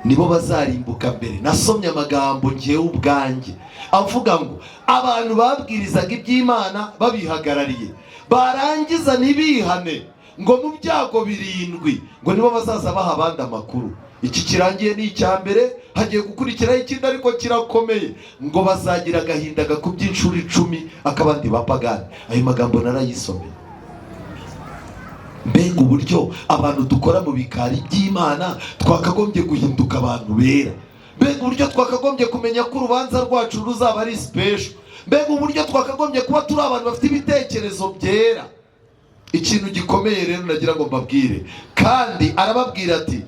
nibo bazarimbuka mbere. Nasomye amagambo ngewe ubwanjye avuga ngo abantu babwirizaga iby'Imana babihagarariye, barangiza ntibihane, ngo mu byago 7 ngo nibo bazaza baha abandi amakuru. Iki kirangiye ni icya mbere, hagiye gukurikiraho ikindi ariko kirakomeye, ngo bazagira agahinda gakubye inshuro 10 ak'abandi bapagani. Ayo magambo narayisomeye. Mbega uburyo abantu dukora mu bikari by'Imana twakagombye guhinduka abantu bera! Mbega uburyo twakagombye kumenya ko urubanza rwacu ruzaba ari special! Mbega uburyo twakagombye kuba turi abantu bafite ibitekerezo byera! Ikintu gikomeye rero nagira ngo mbabwire. Kandi arababwira ati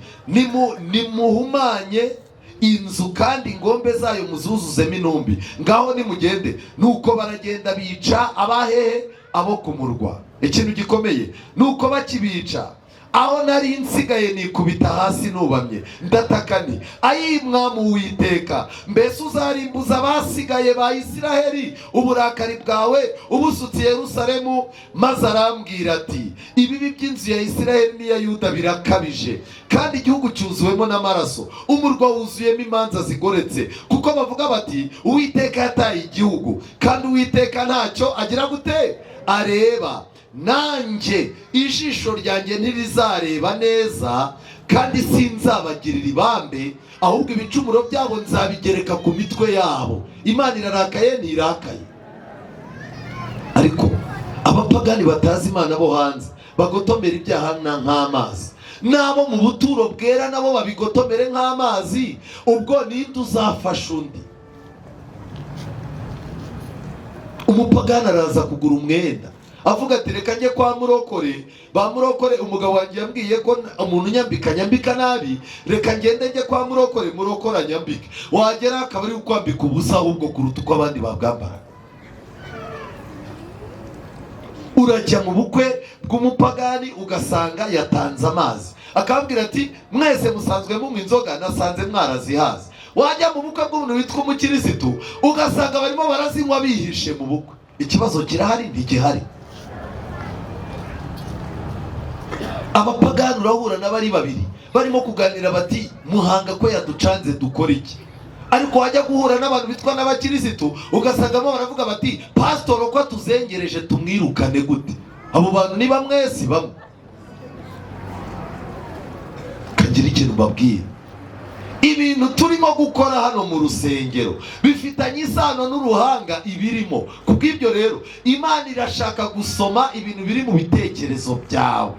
nimuhumanye inzu kandi ingombe zayo muzuzuzemo intumbi, ngaho nimugende. Nuko baragenda bica abahehe? Abo ku murwa. Ikintu gikomeye nuko bakibica, aho nari nsigaye nikubita hasi nubamye, ndataka nti ayi Mwami Uwiteka, mbese uzarimbuza abasigaye ba Isiraheli uburakari bwawe ubusutse Yerusalemu? Maze arambwira ati ibibi by'inzu ya Isiraheli n'iya Yuda birakabije, kandi igihugu cyuzuwemo n'amaraso, umurwa wuzuyemo imanza zigoretse, kuko bavuga bati Uwiteka yataye igihugu, kandi Uwiteka ntacyo agira gute? Areba. Nanjye ijisho ryanjye ntirizareba neza, kandi sinzabagirira ibambe, ahubwo ibicumuro byabo nzabigereka ku mitwe yabo. Imana irarakaye? Ntirakaye. Ariko abapagani batazi Imana bo hanze bagotomera ibyaha nk'amazi, n'abo mu buturo bwera nabo babigotomere nk'amazi. Ubwo ninde uzafasha undi? Umupagani araza kugura umwenda, avuga ati reka njye kwa murokore, ba murokore umugabo wanjye yambwiye ko umuntu unyambika nyambika nabi, reka ngende njye kwa murokore, murokore anyambike. Wagera akaba ari kwambika ubusa ahubwo kuruta uko abandi babwambara. Urajya mu bukwe bw'umupagani ugasanga yatanze amazi, akababwira ati mwese musanzwe munywa inzoga, nasanze mwarazihaze. Wajya mu bukwe bw'umuntu witwa umukirisitu, ugasanga barimo barazinywa bihishe mu bukwe. Ikibazo kirahari? Ntigihari. Abapagani urahura n'abari babiri barimo kuganira bati Muhanga ko yaducanze dukora iki? Ariko wajya guhura n'abantu bitwa n'abakirisitu, ugasangamo baravuga bati pasitoro ko atuzengereje tumwirukane gute? Abo bantu ni bamwe si bamwe. Kagira ikintu mbabwira, ibintu turimo gukora hano mu rusengero bifitanye isano n'uruhanga ibirimo. Kubw'ibyo rero Imana irashaka gusoma ibintu biri mu bitekerezo byawe.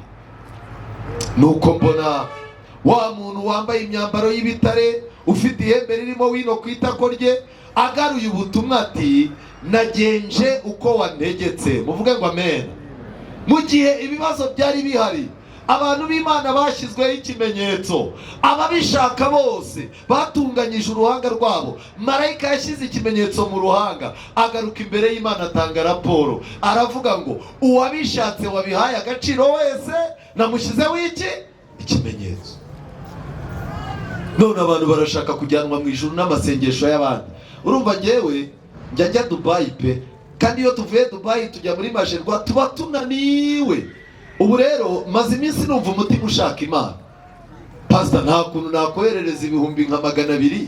Nuko mbona wa muntu wambaye imyambaro y'ibitare, ufite ihembe ririmo wino ku itako rye, agaruye ubutumwa ati nagenje uko wantegetse. Muvuge ngo amen. Mu gihe ibibazo byari bihari, abantu b'Imana bashyizweho ikimenyetso. Ababishaka bose batunganyije uruhanga rwabo. Marayika yashyize ikimenyetso mu ruhanga, agaruka imbere y'Imana atanga raporo, aravuga ngo uwabishatse wabihaye agaciro wese namushyizeho iki? Ikimenyetso. None abantu barashaka kujyanwa mu ijuru n'amasengesho y'abandi. Urumva njyewe njya Dubayi pe, kandi iyo tuvuye Dubayi tujya muri Majerwa tuba tunaniwe. Ubu rero maze iminsi numva umutima ushaka Imana. Pastor, nta kuntu nakoherereza 200,000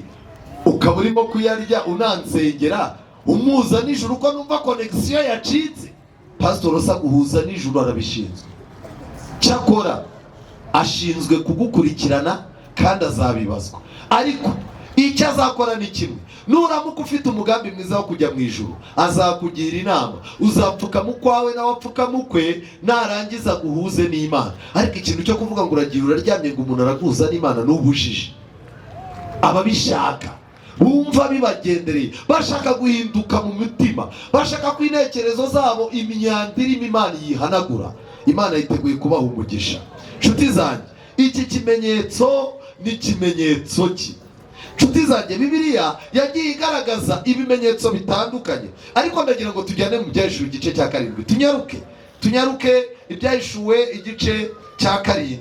ukaba urimo kuyarya unansengera umuza nijoro uko numva connection yacitse? Pastor usa guhuza nijoro arabishinzwe. Cyakora ashinzwe kugukurikirana kandi azabibazwa. Ariko icyo azakora ni kimwe, nuramuka ufite umugambi mwiza wo kujya mu ijuru azakugira inama, uzapfukama ukwawe nawe apfukama ukwe, narangiza guhuze n'Imana. Ariko ikintu cyo kuvuga ngo uragira uraryamye ngo umuntu araguhuza n'Imana ni ubujiji. Ababishaka bumva bibagendereye, bashaka guhinduka mu mitima, bashaka ko intekerezo zabo imyanda irimo Imana yihanagura, Imana yiteguye kubaha umugisha. Nshuti zanjye, iki kimenyetso ni ikimenyetso ki? Nshuti zanjye, Bibiliya yagiye igaragaza ibimenyetso bitandukanye, ariko ndagira ngo tujyane mu Byahishuwe igice cya 7. Tunyaruke Ibyahishuwe igice cya 7.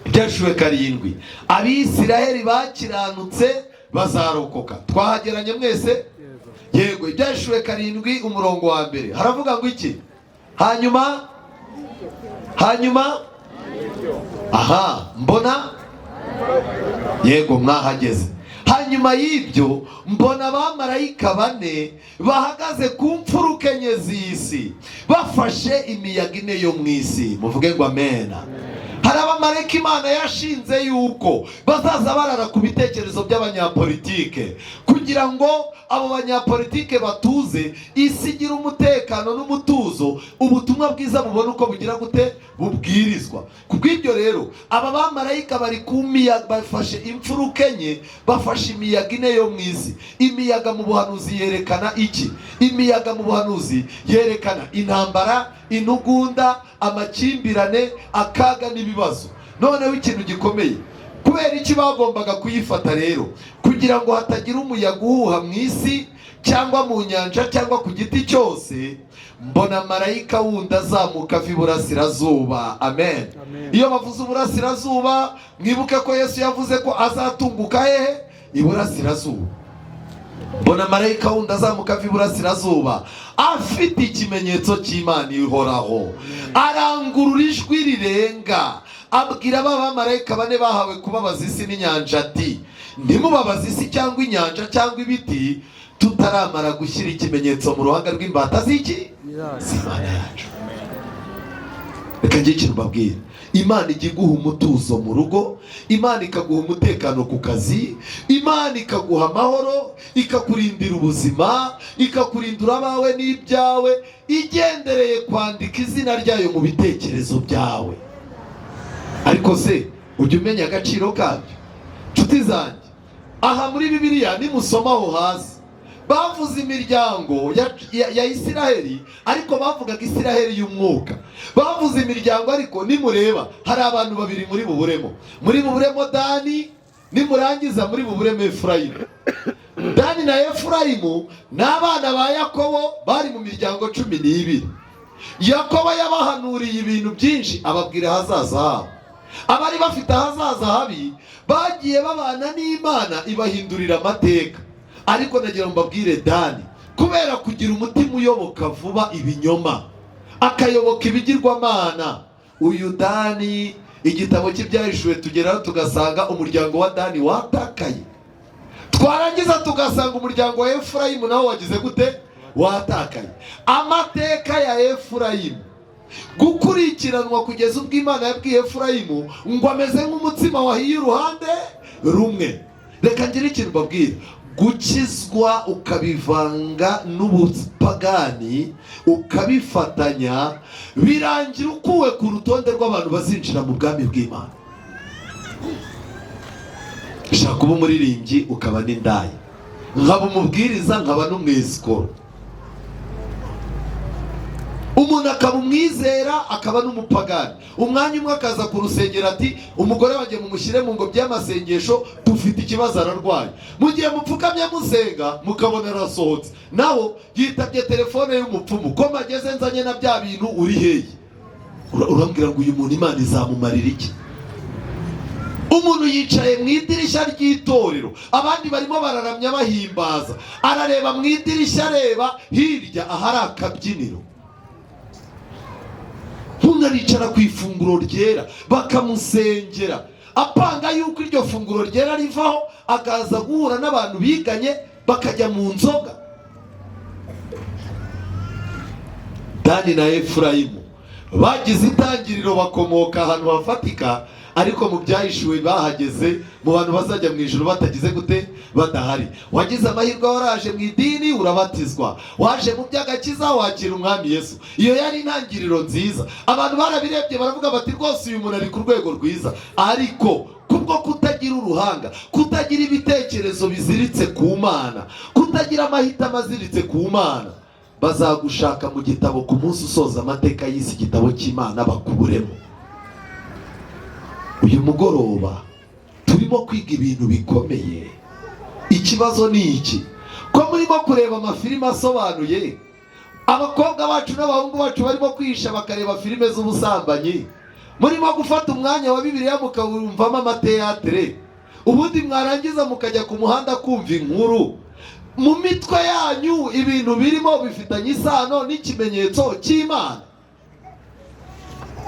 Ibyahishuwe 7. Abisiraheli bakiranutse bazarokoka. Twahageranye mwese? Yego. Ibyahishuwe 7 umurongo wa 1 haravuga ngo iki? Hanyuma aha mbona, yego mwahageze. Hanyuma y'ibyo mbona abamarayika 4 bahagaze ku mfuruka enye z'isi, bafashe imiyaga ine yo mu isi. Muvuge ngo amena. Hari abamarayika Imana yashinze yuko bazaza barara ku bitekerezo by'abanyapolitike, kugira ngo abo banyapolitike batuze, isi igira umutekano n'umutuzo, ubutumwa bwiza bubone uko bugira gute bubwirizwa. Kubw'ibyo rero aba bamarayika bari ku miyaga, bafashe imfuruka enye, bafashe imiyaga ine yo mu isi. Imiyaga mu buhanuzi yerekana iki? Imiyaga mu buhanuzi yerekana intambara, intugunda, amakimbirane, akaga n'ibibazo. Noneho ikintu gikomeye, kubera iki bagombaga kuyifata rero? Kugira ngo hatagira umuyaga uhuha mu isi cyangwa mu nyanja cyangwa ku giti cyose. Mbona marayika wundi azamuka ava iburasirazuba. Amen. Iyo bavuze uburasirazuba, mwibuke ko Yesu yavuze ko azatunguka hehe? Iburasirazuba. Mbona marayika wundi azamuka ava iburasirazuba, afite ikimenyetso cy'Imana ihoraho, arangurura ijwi rirenga, abwira ba bamarayika 4 bahawe kubabaza isi n'inyanja ati ntimubabaze isi cyangwa inyanja cyangwa ibiti, tutaramara gushyira ikimenyetso mu ruhanga rw'imbata z'iki? Z'Imana yacu. Reka njye ikintu mbabwira, Imana ijya iguha umutuzo mu rugo, Imana ikaguha umutekano ku kazi, Imana ikaguha amahoro, ikakurindira ubuzima, ikakurindira abawe n'ibyawe, igendereye kwandika izina ryayo mu bitekerezo byawe. Ariko se ujya umenya agaciro kabyo? Nshuti zanjye, aha muri Bibiliya nimusoma aho hasi bavuze imiryango ya Isiraheli, ariko bavugaga Isiraheli y'umwuka. Bavuze imiryango, ariko nimureba hari abantu babiri muri buburemo. Muri buburemo Dani, nimurangiza muri buburemo Efurayimu. Dani na Efurayimu ni abana ba Yakobo, bari mu miryango 12. Yakobo yabahanuriye ibintu byinshi, ababwira ahazaza habo. Abari bafite ahazaza habi bagiye babana n'Imana ibahindurira amateka. Ariko nagira ngo mbabwire, Dani kubera kugira umutima uyoboka vuba ibinyoma, akayoboka ibigirwamana, uyu Dani igitabo cy'Ibyahishuwe tugeraho tugasanga umuryango wa Dani watakaye. Twarangiza tugasanga umuryango wa Efurayimu nawo wagize gute? Watakaye. Amateka ya Efurayimu gukurikiranwa kugeza ubwo Imana yabwiye Efurayimu ngo ameze nk'umutsima wahiye uruhande rumwe. Reka ngire ikintu mbabwira, gukizwa ukabivanga n'ubupagani ukabifatanya, birangira ukuwe ku rutonde rw'abantu bazinjira mu bwami bw'Imana. Ushaka kuba umuririmbyi ukaba n'indaya, nkaba umubwiriza nkaba n'umwesikoro, umuntu akaba umwizera akaba n'umupagani. Umwanya umwe akaza ku rusengero ati umugore wanjye mumushyire mu ngobyi y'amasengesho, dufite ikibazo ararwaye. Mu gihe mupfukamye musenga mukabona arasohotse, naho yitabye telefone y'umupfumu, ko mageze nzanye na bya bintu uri hehe? Urambwira ngo uyu muntu Imana izamumarira iki? Umuntu yicaye mu idirishya ry'itorero, abandi barimo bararamya bahimbaza, arareba mu idirishya, areba hirya ahari akabyiniro. Umuntu aricara ku ifunguro ryera bakamusengera, apanga yuko iryo funguro ryera rivaho akaza guhura n'abantu biganye bakajya mu nzoga. Dani na Efurayimu bagize itangiriro, bakomoka ahantu hafatika, ariko mu byahishuwe bahageze mu bantu bazajya mu ijuru batagize gute? Badahari. Wagize amahirwe waraje mu idini urabatizwa, waje mu by'agakiza wakira umwami Yesu. Iyo yari intangiriro nziza, abantu barabirebye baravuga bati rwose uyu muntu ari ku rwego rwiza. Ariko kubwo kutagira uruhanga, kutagira ibitekerezo biziritse ku Mana, kutagira amahitamo aziritse ku Mana, bazagushaka mu gitabo ku munsi usoza amateka y'isi, igitabo cy'Imana bakuburemo. Uyu mugoroba turimo kwiga ibintu bikomeye. Ikibazo ni iki: ko murimo kureba amafilime asobanuye, abakobwa bacu n'abahungu bacu barimo kwihisha bakareba filime z'ubusambanyi, murimo gufata umwanya wa Bibiliya mukawumvamo amateatere, ubundi mwarangiza mukajya ku muhanda kumva inkuru. Mu mitwe yanyu ibintu birimo bifitanye isano n'ikimenyetso cy'Imana.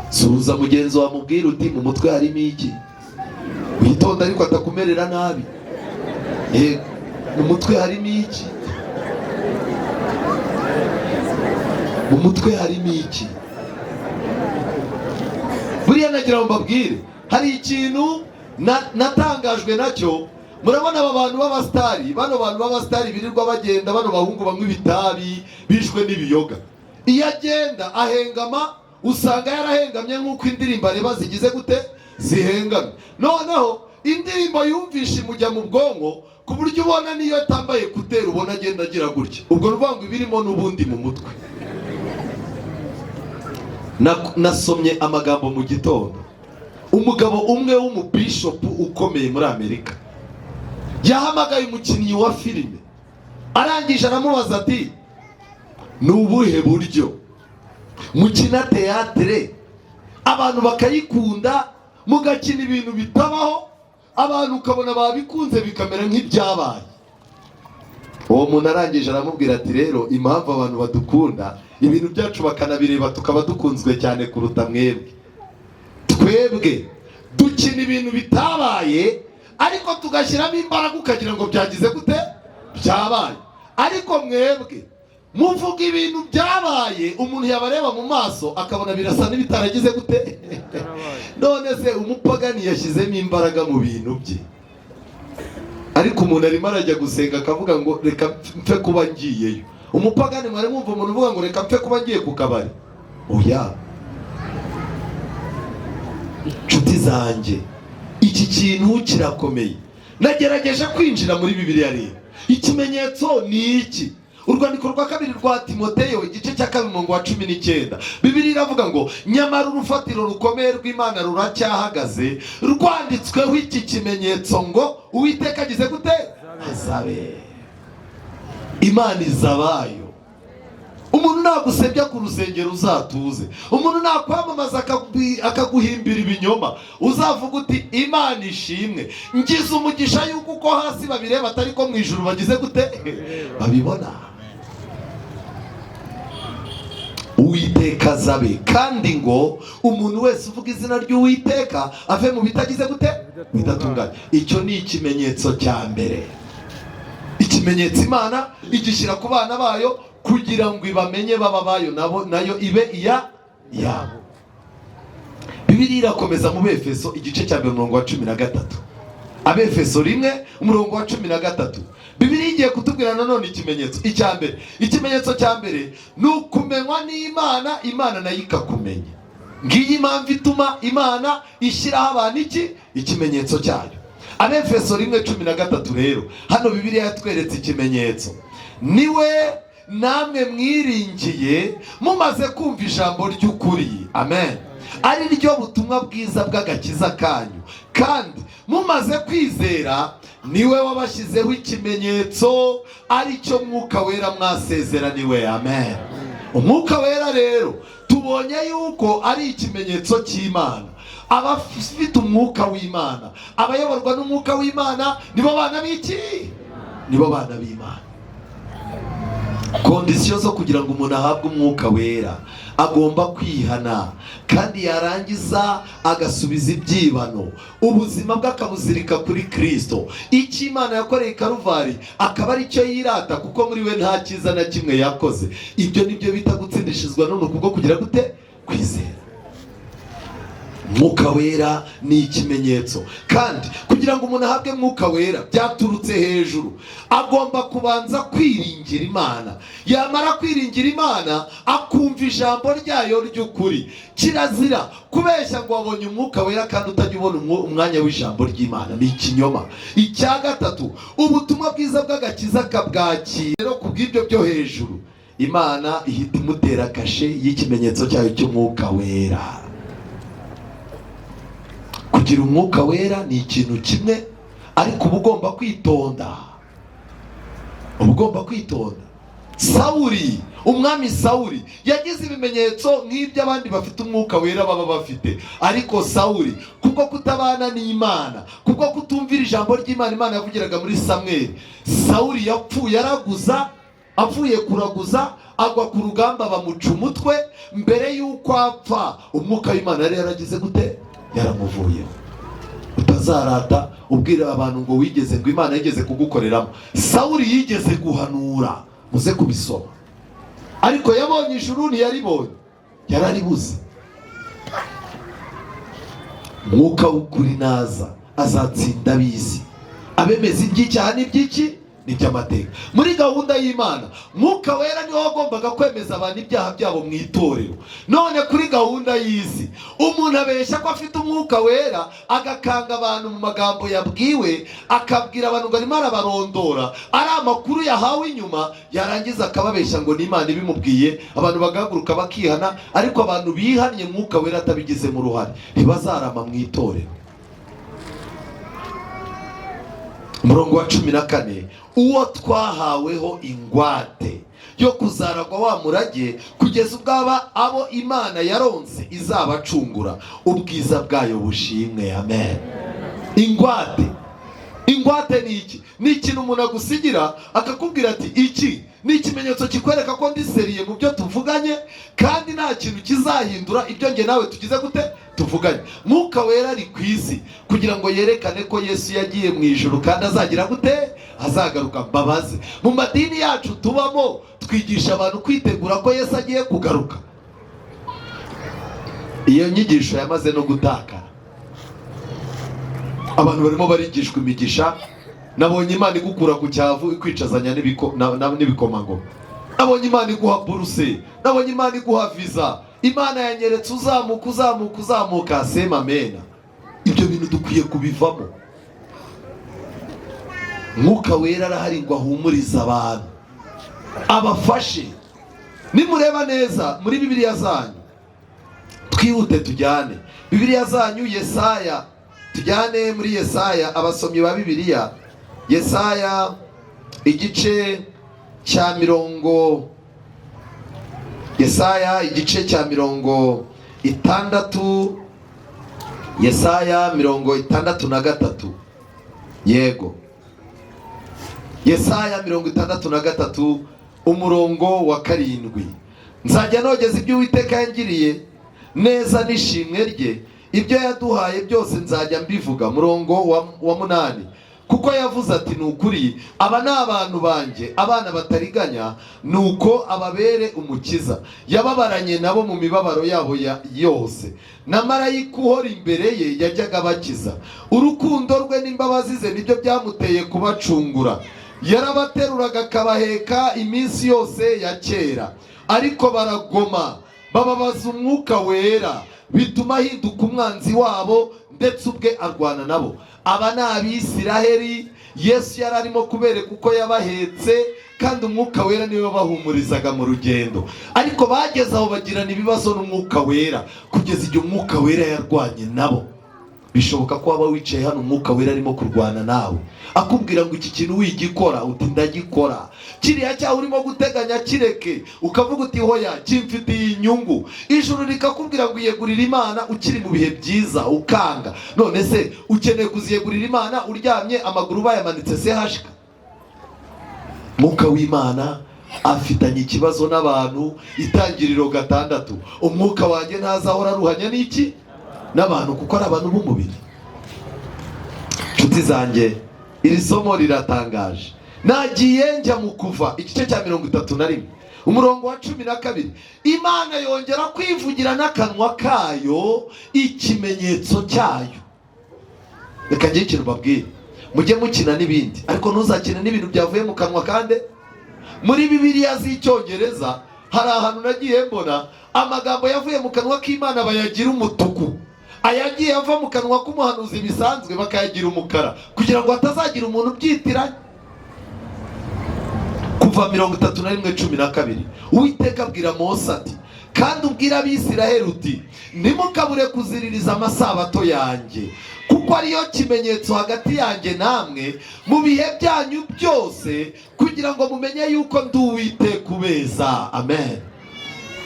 Suhuza mugenzi wawe mubwire uti mu mutwe harimo iki? Witonda ariko atakumerera nabi. Yego, mu mutwe harimo iki? Mu mutwe harimo iki? Buriya nagira ngo mbabwire, hari ikintu natangajwe nacyo. Murabona aba bantu b'abasitari, bano bantu b'abasitari birirwa bagenda, bano bahungu banywa ibitabi bishwe n'ibiyoga. Iyo agenda ahengama, usanga yarahengamye nk'uko indirimbo areba zigize gute? Zihengamye. Noneho indirimbo yumvishe imujya mu bwonko, ku buryo ubona niyo atambaye kuteri ubona agenda agira gutya. Ubwo ni ukuvuga ngo ibirimo n'ubundi mu mutwe. Nasomye amagambo mu gitondo, umugabo umwe w'umubishopu ukomeye muri Amerika yahamagaye umukinnyi wa filime, arangije aramubaza ati ni ubuhe buryo mukina teatere abantu bakayikunda, mugakina ibintu bitabaho, abantu ukabona babikunze bikamera nk'ibyabaye? Uwo muntu arangije aramubwira ati rero impamvu abantu badukunda ibintu byacu bakanabireba tukaba dukunzwe cyane kuruta mwebwe, twebwe dukina ibintu bitabaye ariko tugashyiramo imbaraga ukagira ngo byagize gute? Byabaye. Ariko mwebwe muvuga ibintu byabaye, umuntu yabareba mu maso akabona birasa n'ibitaragize gute? None se umupagani yashyizemo imbaraga mu bintu bye, ariko umuntu arimo arajya gusenga akavuga ngo reka mfe kuba ngiyeyo. Umupagani mwari mwumva umuntu uvuga ngo reka mfe kuba ngiye ku kabari? Oya, nshuti zanjye, iki kintu kirakomeye. Nagerageje kwinjira muri Bibiliya rero, ikimenyetso ni iki? Urwandiko rwa kabiri rwa Timoteyo igice cya 2 umurongo wa 19, Bibiliya iravuga ngo nyamara urufatiro rukomeye rw'Imana ruracyahagaze, rwanditsweho iki kimenyetso ngo Uwiteka agize gute? Azabe. Imana izabayo. Umuntu nagusebya ku rusengero uzatuze. Umuntu nakwamamaza akaguhimbira ibinyoma uzavuga uti Imana ishimwe, ngize umugisha yuko uko hasi babireba atari ko mu ijuru bagize gute babibona. Uwiteka azabe, kandi ngo umuntu wese uvuga izina ry'Uwiteka ave mu bitagize gute bidatunganye. Icyo ni ikimenyetso cya mbere, ikimenyetso Imana igishyira ku bana bayo kugira ngo ibamenye baba bayo nabo nayo ibe iya yabo. Bibiliya irakomeza mu Befeso igice cya mbere umurongo wa 13. Abefeso 1 umurongo wa 13. Bibiliya igiye kutubwira nanone ikimenyetso icya mbere. Ikimenyetso cya mbere ni ukumenywa n'Imana, Imana nayo ikakumenya. Ngiyi impamvu ituma Imana ishyiraho abantu iki ikimenyetso cyayo. Abefeso 1:13 rero hano Bibiliya yatweretse ikimenyetso. Niwe namwe mwiringiye mumaze kumva ijambo ry'ukuri, amen, ari ryo butumwa bwiza bw'agakiza kanyu, kandi mumaze kwizera niwe wabashyizeho ikimenyetso ari cyo Mwuka Wera mwasezeraniwe, amen. Umwuka Wera rero tubonye yuko ari ikimenyetso cy'Imana. Abafite umwuka w'Imana, abayoborwa n'umwuka w'Imana nibo bana b'iki? Nibo bana b'Imana. Kondisiyo zo kugira ngo umuntu ahabwe umwuka wera, agomba kwihana kandi yarangiza agasubiza ibyibano, ubuzima bwe akabuzirika kuri Kristo. Icyo Imana yakoreye i Karuvari akaba ari cyo yirata, kuko muri we nta cyiza na kimwe yakoze. Ibyo nibyo bita gutsindishizwa none kubwo kugira gute? Kwizera. Mwuka Wera ni ikimenyetso, kandi kugira ngo umuntu ahabwe Mwuka Wera byaturutse hejuru, agomba kubanza kwiringira Imana. Yamara kwiringira Imana akumva ijambo ryayo ry'ukuri. Kirazira kubeshya ngo wabonye Umwuka Wera kandi utajya ubona umwanya w'ijambo ry'Imana, ni ikinyoma. Icya gatatu, ubutumwa bwiza bw'agakiza kabwakira. Rero kubw'ibyo byo hejuru, Imana ihita imutera kashe y'ikimenyetso cyayo cy'Umwuka Wera. Kugira Umwuka Wera ni ikintu kimwe, ariko uba ugomba kwitonda, uba ugomba kwitonda. Sawuli, umwami Sawuli yagize ibimenyetso nk'iby'abandi bafite Umwuka Wera baba bafite, ariko Sawuli kubwo kutabana n'Imana, kubwo kutumvira ijambo ry'Imana, Imana yavugiraga muri Samweli, Sawuli yapfuye araguza, avuye kuraguza agwa ku rugamba bamuca umutwe. Mbere y'uko apfa umwuka w'Imana yari yaragize gute? Yaramuvuyeho. Utazarata ubwira abantu ngo wigeze, ngo Imana yigeze kugukoreramo. Sawuli yigeze guhanura, muze kubisoma, ariko yabonye ijuru ntiyaribonye, yararibuze. Mwuka w'ukuri naza azatsinda ab'isi, abemeza iby'icyaha n'iby'iki n'iby'amateka. Muri gahunda y'Imana Mwuka Wera niwe wagombaga kwemeza abantu ibyaha byabo mu itorero. None kuri gahunda y'isi umuntu abeshya ko afite Umwuka Wera, agakanga abantu mu magambo yabwiwe, akabwira abantu ngo arimo arabarondora, ari amakuru yahawe inyuma, yarangiza akababeshya ngo ni Imana ibimubwiye, abantu bagahaguruka bakihana. Ariko abantu bihannye Mwuka Wera atabigizemo uruhare ntibazarama mu itorero. Umurongo wa 14, uwo twahaweho ingwate yo kuzaragwa wa murage kugeza ubwaba abo Imana yaronse izabacungura, ubwiza bwayo bushimwe, amen. Ingwate, ingwate ni iki? Ni ikintu umuntu agusigira akakubwira ati iki ni ikimenyetso kikwereka ko ndi seriye mu byo tuvuganye, kandi nta kintu kizahindura ibyo nge nawe tugize gute tuvuganye. Mwuka Wera ari ku isi kugira ngo yerekane ko Yesu yagiye mu ijuru kandi azagira gute? Azagaruka. Mbabaze, mu madini yacu tubamo twigisha abantu kwitegura ko Yesu agiye kugaruka. Iyo nyigisho yamaze no gutakara. Abantu barimo barigishwa imigisha. Nabonye Imana igukura ku cyavu ikwicazanya n'ibikomangoma. Nabonye Imana iguha buruse, nabonye Imana iguha visa, Imana yanyeretse uzamuka uzamuka uzamuka, sema amena. Ibyo bintu dukwiye kubivamo. Mwuka Wera arahari ngo ahumurize abantu, abafashe. Nimureba neza muri Bibiliya zanyu, twihute tujyane Bibiliya zanyu Yesaya, tujyane muri Yesaya, abasomyi ba Bibiliya, Yesaya igice cya Yesaya igice cya 60, Yesaya 63. Yego, Yesaya 63 umurongo wa 7. Nzajya nogeza ibyo Uwiteka yangiriye neza n'ishimwe rye, ibyo yaduhaye byose nzajya mbivuga. Murongo wa 8. Kuko yavuze ati ni ukuri aba ni abantu banjye, abana batariganya, nuko ababere umukiza. Yababaranye nabo mu mibabaro yabo yose, na marayika uhora imbere ye yajyaga abakiza. Urukundo rwe n'imbabazi ze nibyo byamuteye kubacungura. Yarabateruraga akabaheka iminsi yose ya kera, ariko baragoma bababaza umwuka wera, bituma ahinduka umwanzi wabo, ndetse ubwe arwana nabo. Aba ni Abisiraheli. Yesu yari arimo kubereka uko yabahetse, kandi umwuka wera niwe wabahumurizaga mu rugendo. Ariko bageze aho bagirana ibibazo n'umwuka wera, kugeza igihe umwuka wera yarwanye nabo. Bishoboka ko waba wicaye hano umwuka wera arimo kurwana nawe, akubwira ngo iki kintu wigikora, uti ndagikora. Kiriya cyaha urimo guteganya kireke, ukavuga uti hoya kimfitiye inyungu. Ijuru rikakubwira ngo iyegurire Imana ukiri mu bihe byiza, ukanga. None se ukeneye kuziyegurira Imana uryamye amaguru bayamanitse sehashika? Mwuka w'Imana afitanye ikibazo n'abantu. Itangiriro 6, umwuka wanjye ntazahora aruhanya n'iki? N'abantu, kuko ari abantu b'umubiri. Inshuti zanjye, iri somo riratangaje. Nagiye njya mu Kuva igice cya 31 umurongo wa 12. Imana yongera kwivugira n'akanwa kayo ikimenyetso cyayo. Reka ngire ikintu mbabwire, mujye mukina n'ibindi, ariko ntuzakine n'ibintu byavuye mu kanwa. Kandi muri Bibiliya z'Icyongereza hari ahantu nagiye mbona amagambo yavuye mu kanwa k'Imana bayagira umutuku, ayagiye ava mu kanwa k'umuhanuzi bisanzwe bakayagira umukara, kugira ngo hatazagira umuntu ubyitiranya. Kuva 31:12, Uwiteka abwira Mose ati kandi ubwire Abisiraheli uti ntimukabure kuziririza amasabato yanjye, kuko ariyo kimenyetso hagati yanjye namwe mu bihe byanyu byose, kugira ngo mumenye yuko ndi Uwiteka ubeza. Amen.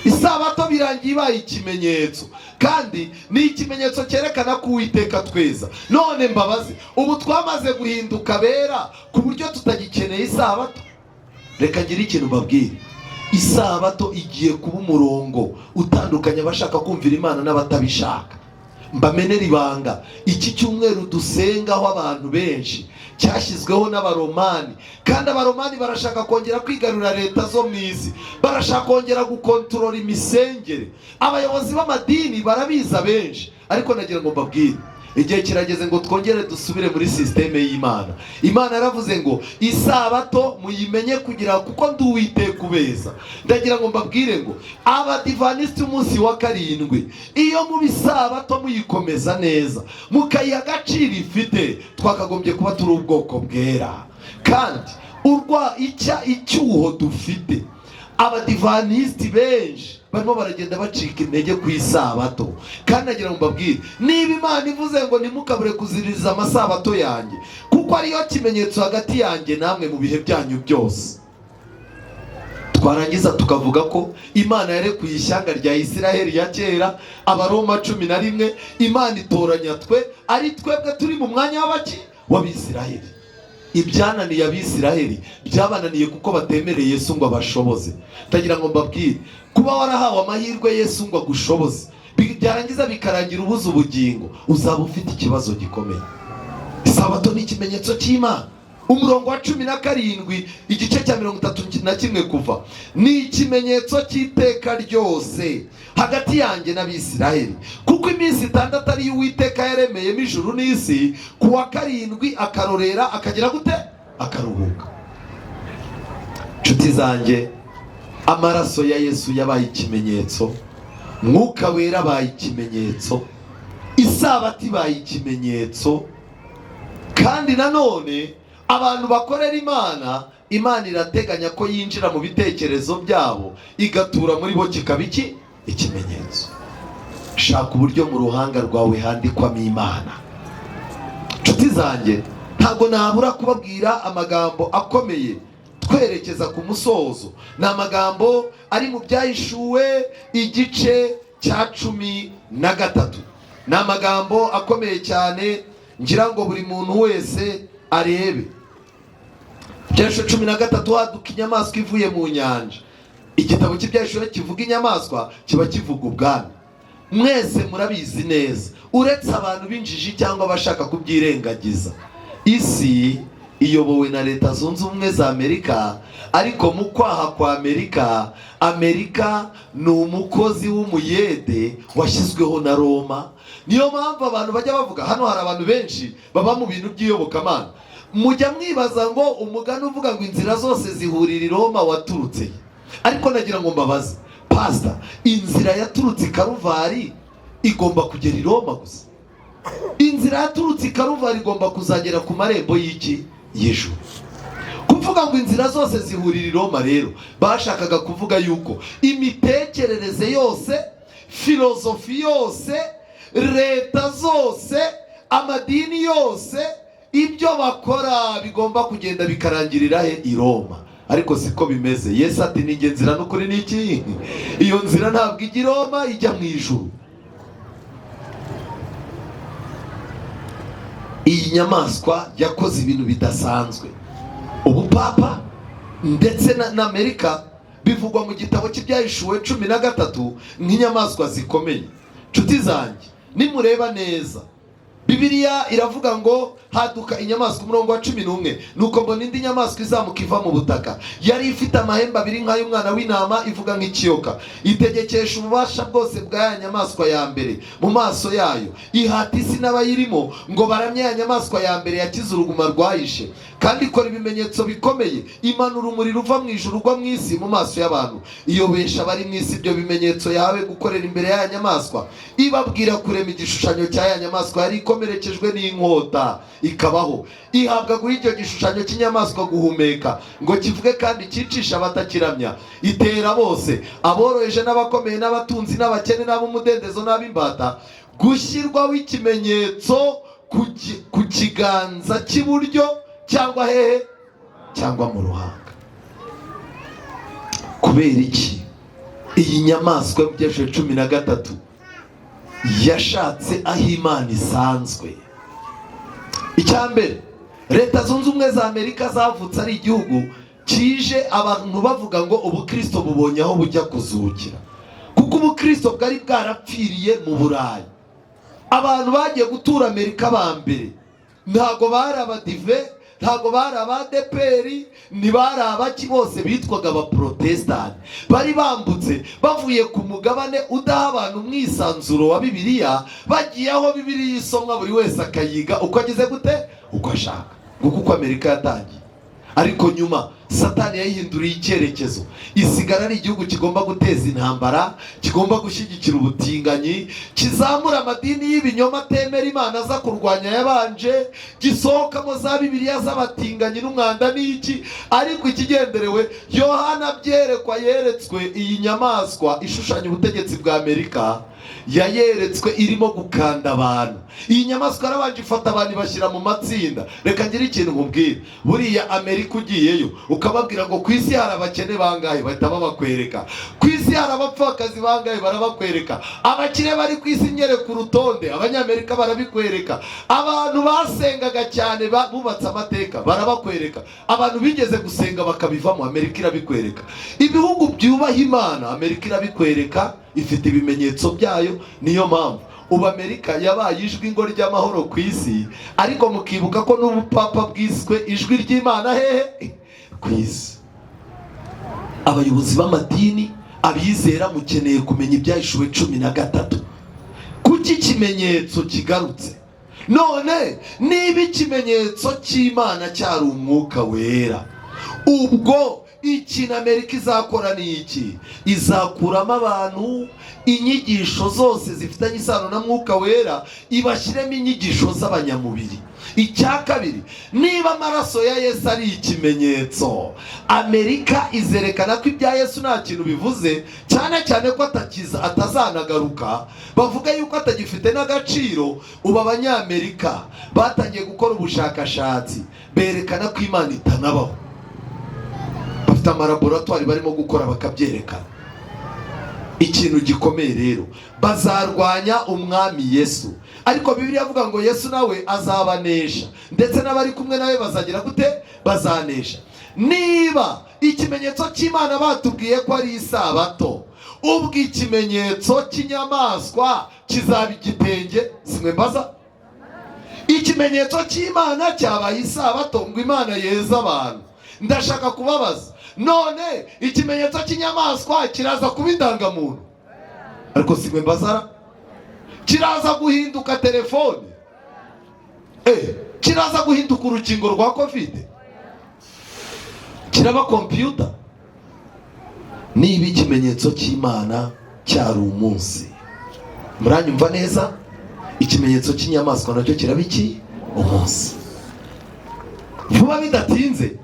Isabato birangiye ibaye ikimenyetso, kandi ni ikimenyetso cyerekana ko Uwiteka tweza. None mbabazi, ubu twamaze guhinduka bera ku buryo tutagikeneye isabato? Reka ngire ikintu mbabwire, isabato igiye kuba umurongo utandukanye abashaka kumvira Imana n'abatabishaka. Mbamenera ibanga, iki cyumweru dusengaho abantu benshi cyashyizweho n'Abaromani, kandi Abaromani barashaka kongera kwigarurira leta zo mu isi, barashaka kongera gukontorora imisengere. Abayobozi b'amadini barabiza benshi, ariko nagira ngo mbabwire, igihe kirageze ngo twongere dusubire muri sisiteme y'Imana. Imana yaravuze ngo isabato muyimenye kugira kuko ndi Uwiteka ubeza. Ndagira ngo mbabwire ngo Abadivanisiti umunsi wa 7, iyo mu bisabato muyikomeza neza mukayiha agaciro ifite, twakagombye kuba turi ubwoko bwera. Kandi urwa icyuho dufite, Abadivanisiti benshi barimo baragenda bacika intege ku isabato. Kandi nagira ngo mbabwire, niba Imana ivuze ngo ntimukabure kuziririza amasabato yanjye, kuko ariyo kimenyetso hagati yanjye namwe mu bihe byanyu byose, twarangiza tukavuga ko Imana yarekuye ishyanga rya Isiraheli ya kera, Abaroma 11, Imana itoranya twe, ari twebwe turi mu mwanya w'abaki? W'Abisiraheli. Ibyananiye Abisiraheli byabananiye kuko batemereye Yesu ngo abashoboze. Ndagira ngo mbabwire, kuba warahawe amahirwe Yesu ngo agushoboze, byarangiza bikarangira ubuze ubugingo, uzaba ufite ikibazo gikomeye. Isabato ni ikimenyetso cy'Imana. Umurongo wa 17 igice cya 31 Kuva, ni ikimenyetso cy'iteka ryose hagati yanjye n'Abisiraheli, kuko iminsi 6 ariyo Uwiteka yaremeyemo ijuru n'isi, ku wa 7 akarorera akagira gute? Akaruhuka. Inshuti zanjye, amaraso ya Yesu yabaye ikimenyetso, Mwuka Wera abaye ikimenyetso, isabato ibaye ikimenyetso. Kandi nanone abantu bakorera Imana, Imana irateganya ko yinjira mu bitekerezo byabo igatura muri bo, kikaba iki? Ikimenyetso. Shaka uburyo mu ruhanga rwawe handikwamo Imana. Inshuti zanjye, ntabwo nabura kubabwira amagambo akomeye. Twerekeza ku musozo, ni amagambo ari mu Byahishuwe igice cya 13. Ni amagambo akomeye cyane, ngira ngo buri muntu wese arebe. Ibyahishuwe 13, haduka inyamaswa ivuye mu nyanja. Igitabo cy'Ibyahishuwe kivuga inyamaswa kiba kivuga ubwami. Mwese murabizi neza, uretse abantu b'injiji cyangwa abashaka kubyirengagiza. Isi iyobowe na Leta Zunze Ubumwe za Amerika, ariko mu kwaha kwa Amerika, Amerika ni umukozi w'umuyede washyizweho na Roma. Niyo mpamvu abantu bajya bavuga, hano hari abantu benshi baba mu bintu by'iyobokamana, mujya mwibaza ngo umugani uvuga ngo inzira zose zihurira i Roma waturutse he? Ariko nagira ngo mbabaze, pasita, inzira yaturutse i Karuvari igomba kugera i Roma gusa? Inzira yaturutse i Karuvari igomba kuzagera ku marembo y'iki? Y'ijuru. Kuvuga ngo inzira zose zihurira i Roma rero, bashakaga kuvuga yuko imitekerereze yose, filozofi yose, leta zose, amadini yose, ibyo bakora bigomba kugenda bikarangirira he? I Roma. Ariko siko bimeze. Yesu ati: "Ni nzira n'ukuri n'iki?" Iyo nzira ntabwo ijya i Roma, ijya mu ijuru. Iyi nyamaswa yakoze ibintu bidasanzwe. Ubupapa ndetse na Amerika bivugwa mu gitabo cy'Ibyahishuwe 13 nk'inyamaswa zikomeye. Nshuti zanjye, nimureba neza, Bibiliya iravuga ngo haduka inyamaswa, umurongo wa 11: "Nuko mbona indi nyamaswa izamuka iva mu butaka, yari ifite amahembe abiri nk'ay'umwana w'intama, ivuga nk'ikiyoka. Itegekesha ububasha bwose bwa ya nyamaswa ya mbere mu maso yayo, ihata isi n'abayirimo ngo baramye ya nyamaswa ya mbere yakize uruguma rwayishe. Kandi ikora ibimenyetso bikomeye, imanura umuriro uva mu ijuru ugwa mu isi mu maso y'abantu, iyobesha abari mu isi ibyo bimenyetso yahawe gukorera imbere ya nyamaswa, ibabwira kurema igishushanyo cya ya nyamaswa yari ikomerekejwe n'inkota ikabaho. Ihabwa guha icyo gishushanyo cy'inyamaswa guhumeka, ngo kivuge kandi cyicisha abatakiramya. Itera bose, aboroheje n'abakomeye, n'abatunzi n'abakene, n'ab'umudendezo n'ab'imbata, gushyirwaho ikimenyetso ku kiganza cy'iburyo cyangwa hehe? Cyangwa mu ruhanga." Kubera iki iyi nyamaswa y'Ibyahishuwe 13 yashatse aho Imana isanzwe? Icya mbere, Leta Zunze Ubumwe za Amerika zavutse ari igihugu kije abantu bavuga ngo ubukristo bubonye aho bujya kuzukira, kuko ubukristo bwari bwarapfiriye mu Burayi. Abantu bagiye gutura Amerika ba mbere ntago bari abadive, ntago bari abadeperi, ntibari abaki, bose bitwaga abaprotesitanti. Bari bambutse bavuye ku mugabane udaha abantu umwisanzuro wa Bibiliya, bagiye aho Bibiliya isomwa buri wese akayiga uko agize gute? Uko ashaka. Nguko uko Amerika yatangiye. Ariko nyuma Satani yayihinduriye icyerekezo, isigara ari igihugu kigomba guteza intambara, kigomba gushyigikira ubutinganyi, kizamura amadini y'ibinyoma atemera Imana aza kurwanya yabanje, gisohokamo za Bibiliya z'abatinganyi n'umwanda n'iki. Ariko ikigenderewe, Yohana byerekwa yeretswe iyi nyamaswa ishushanya ubutegetsi bwa Amerika, yayeretswe irimo gukanda abantu. Iyi nyamaswa yarabanje ifata abantu ibashyira mu matsinda. Reka ngire ikintu nkubwira, buriya Amerika ugiyeyo ukababwira ngo ku isi hari abakene bangahe, bahita babakwereka. Ku isi hari abapfakazi bangahe, barabakwereka. Abakire bari ku isi nyereka urutonde, Abanyamerika barabikwereka. Abantu basengaga cyane bubatse amateka, barabakwereka. Abantu bigeze gusenga bakabivamo, Amerika irabikwereka. Ibihugu byubaha Imana, Amerika irabikwereka, ifite ibimenyetso byayo. Niyo mpamvu ubu Amerika yabaye ijwi ngo ry'amahoro ku isi, ariko mukibuka ko n'ubupapa bwiswe ijwi ry'Imana hehe? Ku isi. Abayobozi b'amadini, abizera, mukeneye kumenya Ibyahishuwe 13. Kuki ikimenyetso kigarutse none? Niba ikimenyetso cy'Imana cyari Umwuka Wera, ubwo ikintu Amerika izakora ni iki? Izakuramo abantu inyigisho zose zifitanye isano na Mwuka Wera, ibashyiremo inyigisho z'abanyamubiri. Icya kabiri, niba amaraso ya Yesu ari ikimenyetso, Amerika izerekana ko ibya Yesu nta kintu bivuze, cyane cyane ko atakiza, atazanagaruka, bavuga yuko atagifite n'agaciro. Ubu Abanyamerika batangiye gukora ubushakashatsi berekana ko Imana itanabaho. Bafite amalaboratwari barimo gukora bakabyerekana. Ikintu gikomeye rero, bazarwanya umwami Yesu, ariko Bibiliya avuga ngo Yesu nawe azabanesha, ndetse n'abari kumwe nawe bazagira gute? Bazanesha. Niba ikimenyetso cy'Imana batubwiye ko ari isabato, ubwo ikimenyetso cy'inyamaswa kizaba igitenge? Simwe mbaza. Ikimenyetso cy'Imana cyabaye isabato, ngo Imana yeze abantu. Ndashaka kubabaza, none ikimenyetso cy'inyamaswa kiraza kuba indangamuntu? Ariko simwe mbazara. Kiraza guhinduka telefone? Kiraza guhinduka urukingo rwa COVID? Kiraba kompiyuta? Niba ikimenyetso cy'Imana cyari umunsi, muranyumva neza, ikimenyetso cy'inyamaswa nacyo kiraba iki? Umunsi. Vuba bidatinze,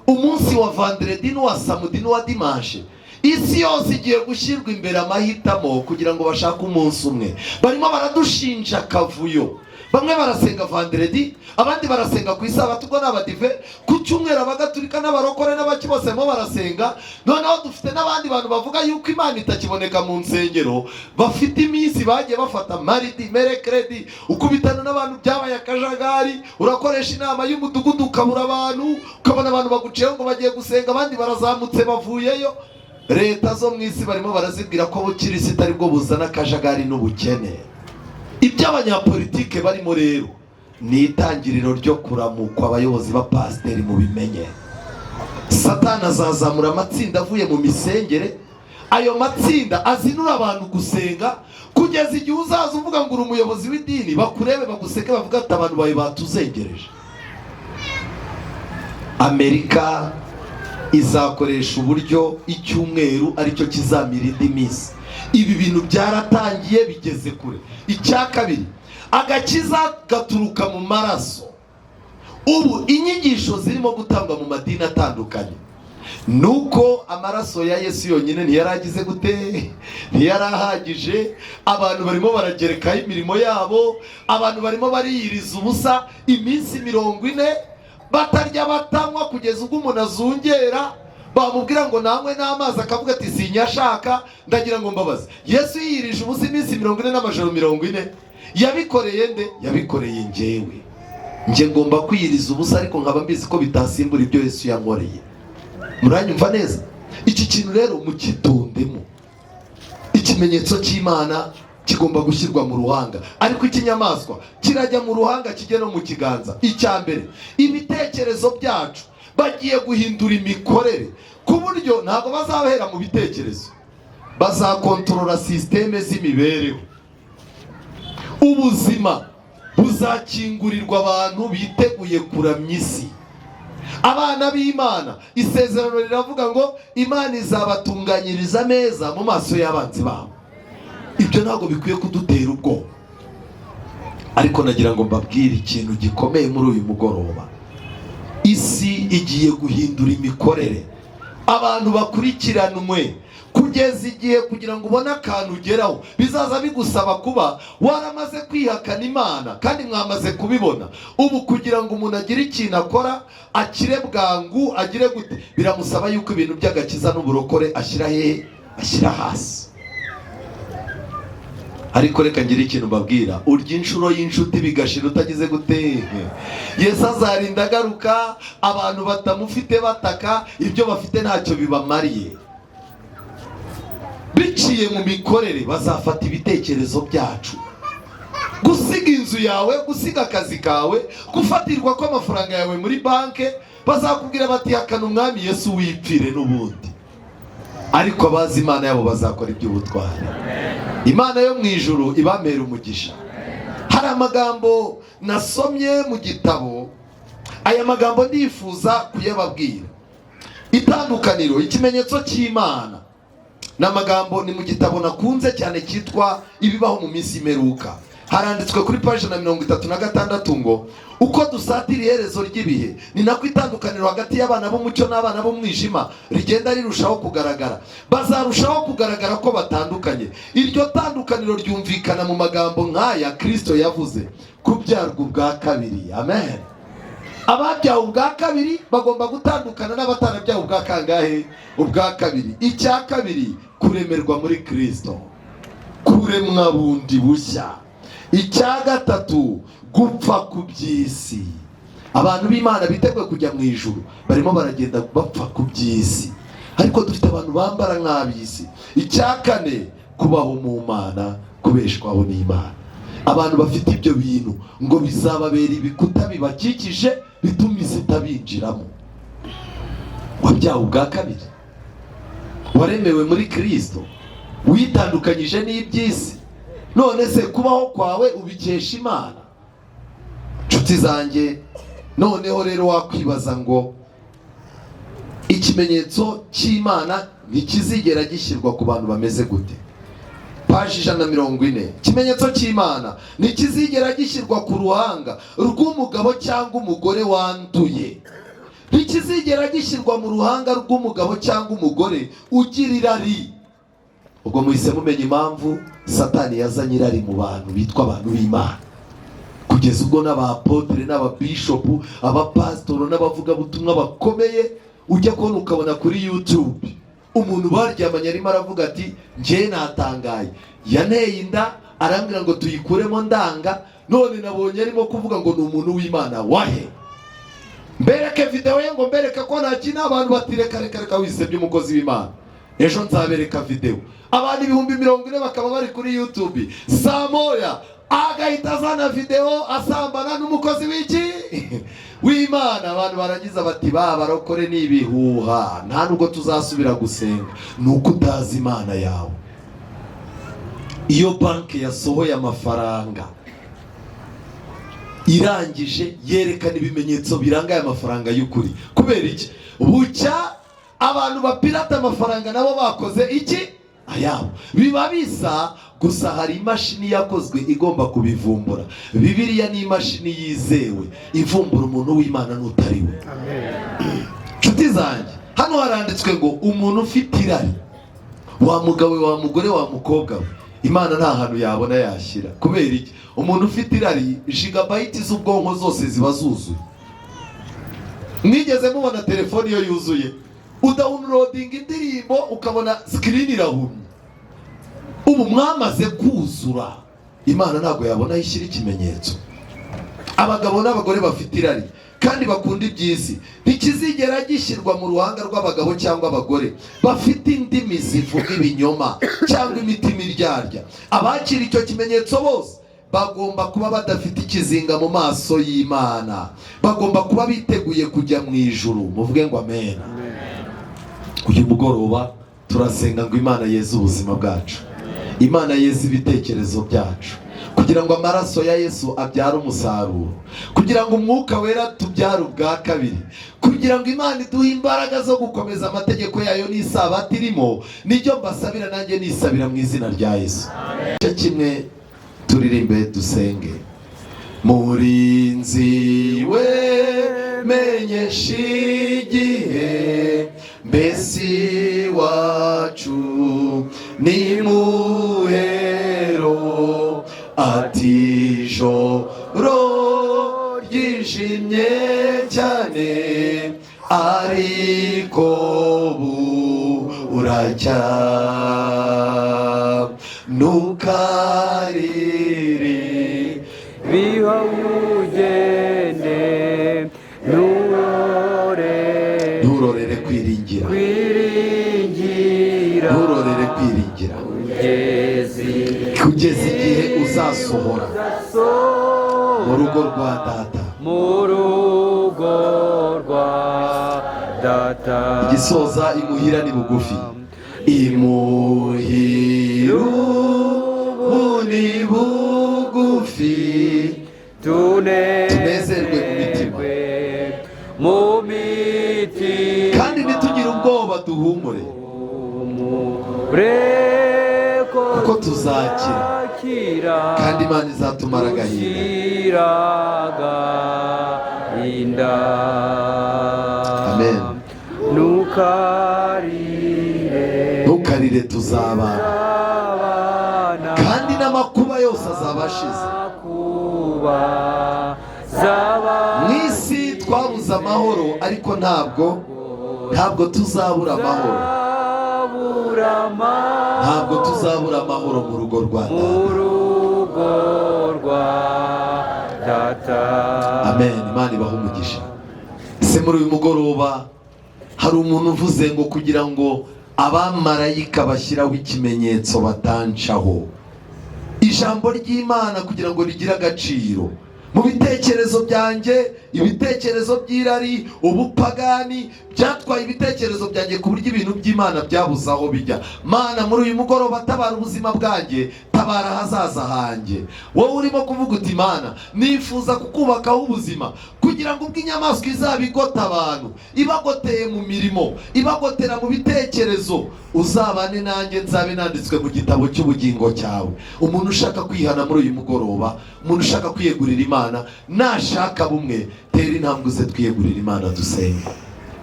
umunsi wa vendredi n'uwa samedi n'uwa dimanche, isi yose igiye gushyirwa imbere amahitamo kugira ngo bashake umunsi umwe. Barimo baradushinja akavuyo. Bamwe barasenga vendredi, abandi barasenga ku isabato, ubwo ni abadive. Ku cyumweru abagatulika n'abarokore n'abaki bose barimo barasenga. Noneho dufite n'abandi bantu bavuga yuko Imana itakiboneka mu nsengero, bafite iminsi bagiye bafata, mardi, mercredi. Ukubitana n'abantu byabaye akajagari. Urakoresha inama y'umudugudu ukabura abantu, ukabona abantu baguciyeho ngo bagiye gusenga, abandi barazamutse bavuyeyo. Leta zo mu isi barimo barazibwira ko bukirisita aribwo buzana akajagari n'ubukene. Ibyo abanyapolitike barimo rero ni itangiriro ryo kuramukwa. Abayobozi ba pasiteri mubimenye, Satani azazamura amatsinda avuye mu misengere. Ayo matsinda azinura abantu gusenga, kugeza igihe uzaza uvuga ngo uri umuyobozi w'idini, bakurebe baguseke, bavuga ati: "Abantu bawe batuzengereje." Amerika izakoresha uburyo icyumweru aricyo kizamira indi minsi. Ibi bintu byaratangiye, bigeze kure. Icya kabiri, agakiza gaturuka mu maraso. Ubu inyigisho zirimo gutangwa mu madini atandukanye nuko amaraso ya Yesu yonyine ntiyaragize gute? Ntiyarahagije. Abantu barimo baragerekaho imirimo yabo. Abantu barimo bariyiriza ubusa iminsi 40 batarya, batanywa, kugeza ubwo umuntu azungera, bamubwira ngo nanywe n'amazi akavuga ati: "Sinyashaka." Ndagira ngo mbabaze, Yesu yiyirije ubusa iminsi 40 n'amajoro 40, yabikoreye nde? Yabikoreye njyewe. Njye ngomba kwiyiriza ubusa, ariko nkaba mbizi ko bitasimbura ibyo Yesu yankoreye. Muranyumva neza? Iki kintu rero mukitondemo. Ikimenyetso cy'Imana kigomba gushyirwa mu ruhanga, ariko icy'inyamaswa kirajya mu ruhanga kijye no mu kiganza. Icya mbere, ibitekerezo byacu bagiye guhindura imikorere, ku buryo ntabwo bazabahera mu bitekerezo, bazakontorora système z'imibereho. Ubuzima buzakingurirwa abantu biteguye kuramya isi. Abana b'Imana, isezerano riravuga ngo Imana izabatunganyiriza ameza mu maso y'abanzi babo. Ibyo ntabwo bikwiye kudutera ubwoba, ariko nagira ngo mbabwire ikintu gikomeye muri uyu mugoroba. Isi igiye guhindura imikorere, abantu bakurikiranwe, kugeza igihe kugira ngo ubone akantu ugeraho bizaza bigusaba kuba waramaze kwihakana Imana. Kandi mwamaze kubibona ubu, kugira ngo umuntu agire ikintu akora, akire bwangu, agire gute, biramusaba yuko ibintu by'agakiza n'uburokore ashyira hehe? Ashyira hasi. Ariko reka ngire ikintu mbabwira: urya inshuro y'inshuti bigashira utagize gute? Yesu azarinda agaruka abantu batamufite bataka, ibyo bafite ntacyo bibamariye. Biciye mu mikorere, bazafata ibitekerezo byacu. Gusiga inzu yawe, gusiga akazi kawe, gufatirwa kw'amafaranga yawe muri banki, bazakubwira bati: "Hakana umwami Yesu wipfire n'ubundi." Ariko abazi Imana yabo bazakora iby'ubutwari. Imana yo mu ijuru ibamera umugisha. Hari amagambo nasomye mu gitabo, aya magambo ndifuza kuyababwira. Itandukaniro, ikimenyetso cy'Imana, ni amagambo ni mu gitabo nakunze cyane cyitwa "Ibibaho mu minsi y'imperuka". Haranditswe kuri paji na 36 ngo: "Uko dusatira iherezo ry'ibihe, ni nako itandukaniro hagati y'abana b'umucyo n'abana b'umwijima rigenda rirushaho kugaragara. Bazarushaho kugaragara ko batandukanye. Iryo tandukaniro ryumvikana mu magambo nk'aya Kirisito yavuze: kubyarwa ubwa kabiri." Amen. Ababyawe ubwa kabiri bagomba gutandukana n'abatarabyawe ubwa kangahe? Ubwa kabiri. Icya kabiri, kuremerwa muri Kirisito, kuremwa bundi bushya. Icya gatatu, gupfa ku by'isi. Abantu b'Imana biteguye kujya mu ijuru barimo baragenda bapfa ku by'isi, ariko dufite abantu bambara nk'ab'isi. Icya kane, kubaho mu Mana, kubeshwaho n'Imana. Abantu bafite ibyo bintu ngo bizababera ibikuta bibakikije bituma isi itabinjiramo. Wabyawe ubwa kabiri, waremewe muri Kirisito, witandukanyije n'iby'isi. None se kubaho kwawe ubikesha Imana? Nshuti zanjye, noneho rero wakwibaza ngo ikimenyetso cy'Imana ntikizigera gishyirwa ku bantu bameze gute? Paji 140. Ikimenyetso cy'Imana ntikizigera gishyirwa ku ruhanga rw'umugabo cyangwa umugore wanduye. Ntikizigera gishyirwa mu ruhanga rw'umugabo cyangwa umugore ugira irari. Ubwo muhise mumenya impamvu Satani yazanye irari mu bantu bitwa abantu b'Imana, kugeza ubwo n'abapotere n'ababishopu, abapasitoro n'abavugabutumwa bakomeye, ujya kubona ukabona kuri YouTube umuntu baryamanye arimo aravuga ati: "Njye natangaye, yanteye inda arambwira ngo tuyikuremo ndanga, none nabonye arimo kuvuga ngo ni umuntu w'Imana." Wahe mbereke videwo ye ngo mbereke ko ntakina? Abantu bati: "Reka, reka, reka, wisebye umukozi w'Imana." Ejo nzabereka videwo. Abantu 40,000 bakaba bari kuri YouTube, saa moya agahita azana videwo asambana n'umukozi w'iki? W'Imana. Abantu barangiza bati: "Ba barokore ni ibihuha, nta nubwo tuzasubira gusenga." Ni uko utazi Imana yawe. Iyo banki yasohoye amafaranga, irangije yerekana ibimenyetso biranga aya mafaranga y'ukuri. Kubera iki? Bucya abantu bapirata amafaranga nabo bakoze iki? Ayabo. Biba bisa gusa. Hari imashini yakozwe igomba kubivumbura. Bibiliya ni imashini yizewe ivumbura umuntu w'Imana n'utari we. Nshuti zanjye, hano haranditswe ngo umuntu ufite irari, wa mugabo we, wa mugore, wa mukobwa we, Imana nta hantu yabona yashyira. Kubera iki? Umuntu ufite irari, gigabyte z'ubwonko zose ziba zuzuye. Mwigeze mubona telefone iyo yuzuye? Udownloadinga indirimbo ukabona screen irahumye. Ubu mwamaze kuzura, Imana ntabwo yabona aho ishyira ikimenyetso. Abagabo n'abagore bafite irari kandi bakunda iby'isi, ntikizigera gishyirwa mu ruhanga rw'abagabo cyangwa abagore bafite indimi zivuga ibinyoma cyangwa imitima iryarya. Abakira icyo kimenyetso bose bagomba kuba badafite ikizinga mu maso y'Imana, bagomba kuba biteguye kujya mu ijuru. Muvuge ngo amen. Uyu mugoroba turasenga ngo Imana yeze ubuzima bwacu, Imana yeze ibitekerezo byacu, kugira ngo amaraso ya Yesu abyare umusaruro, kugira ngo Umwuka Wera tubyare ubwa kabiri, kugira ngo Imana iduhe imbaraga zo gukomeza amategeko yayo n'isabato irimo. Nibyo mbasabira, nanjye nisabira mu izina rya Yesu. Igice kimwe turirimbe dusenge. Murinzi we, menyesha igihe, mbese iwacu ni muhero? Ati ijoro ryijimye cyane, ariko buracya. Ntukarire. Biha ugende, nturore. Nturorere kwiringira. Kwiringira. Nturorere kwiringira. Kugeza kugeza igihe uzasohora mu rugo rwa data. Mu rugo rwa data. Igisoza, imuhira ni bugufi, imuhira ubu ni bugufi. Tunezerwe mu mitima. Mu mitima. Kandi ntitugire ubwoba, duhumure. Kuko Kuko tuzakira. Tuzakira. Kandi Imana izatumara agahinda. Dushira agahinda. Amen. Ntukarire. Ntukarire, tuzabana. Abana. Kandi n'amakuba yose azaba ashize. Kuba zaba. Mu isi twabonye Twabuze amahoro, ariko ntabwo tuzabura amahoro. Tuzabura amahoro. Ntabwo tuzabura amahoro mu rugo rwa Mu data. rugo rwa data. Amen. Imana ibahe umugisha. Ese muri uyu mugoroba hari umuntu uvuze ngo kugira ngo abamarayika bashyiraho ikimenyetso batancaho? Ijambo ry'Imana kugira ngo rigire agaciro mu bitekerezo byanjye, ibitekerezo by'irari, ubupagani byatwaye ibitekerezo byanjye ku buryo ibintu by'Imana byabuze aho bijya. Mana, muri uyu mugoroba tabara ubuzima bwanjye, tabara ahazaza hanjye. Wowe urimo kuvuga uti: "Mana, nifuza kukubakaho ubuzima kugira ngo ubwo inyamaswa izaba igota abantu, ibagoteye mu mirimo, ibagotera mu bitekerezo, uzabane nanjye, nzabe nanditswe mu gitabo cy'ubugingo cyawe." Umuntu ushaka kwihana muri uyu mugoroba, umuntu ushaka kwiyegurira Imana, nashaka bumwe, tera intambwe uze twiyegurira Imana, dusenge.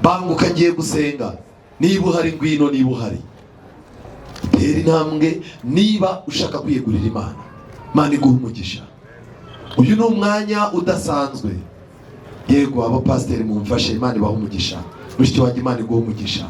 Banguka, ngiye gusenga. Niba uhari, ngwino. Niba uhari, tera intambwe. Niba ushaka kwiyegurira Imana, Imana iguha umugisha. Uyu ni umwanya udasanzwe. Yego, abapasiteri mumfashe. Imana ibaha umugisha. Mushiki wanjye, Imana iguha umugisha.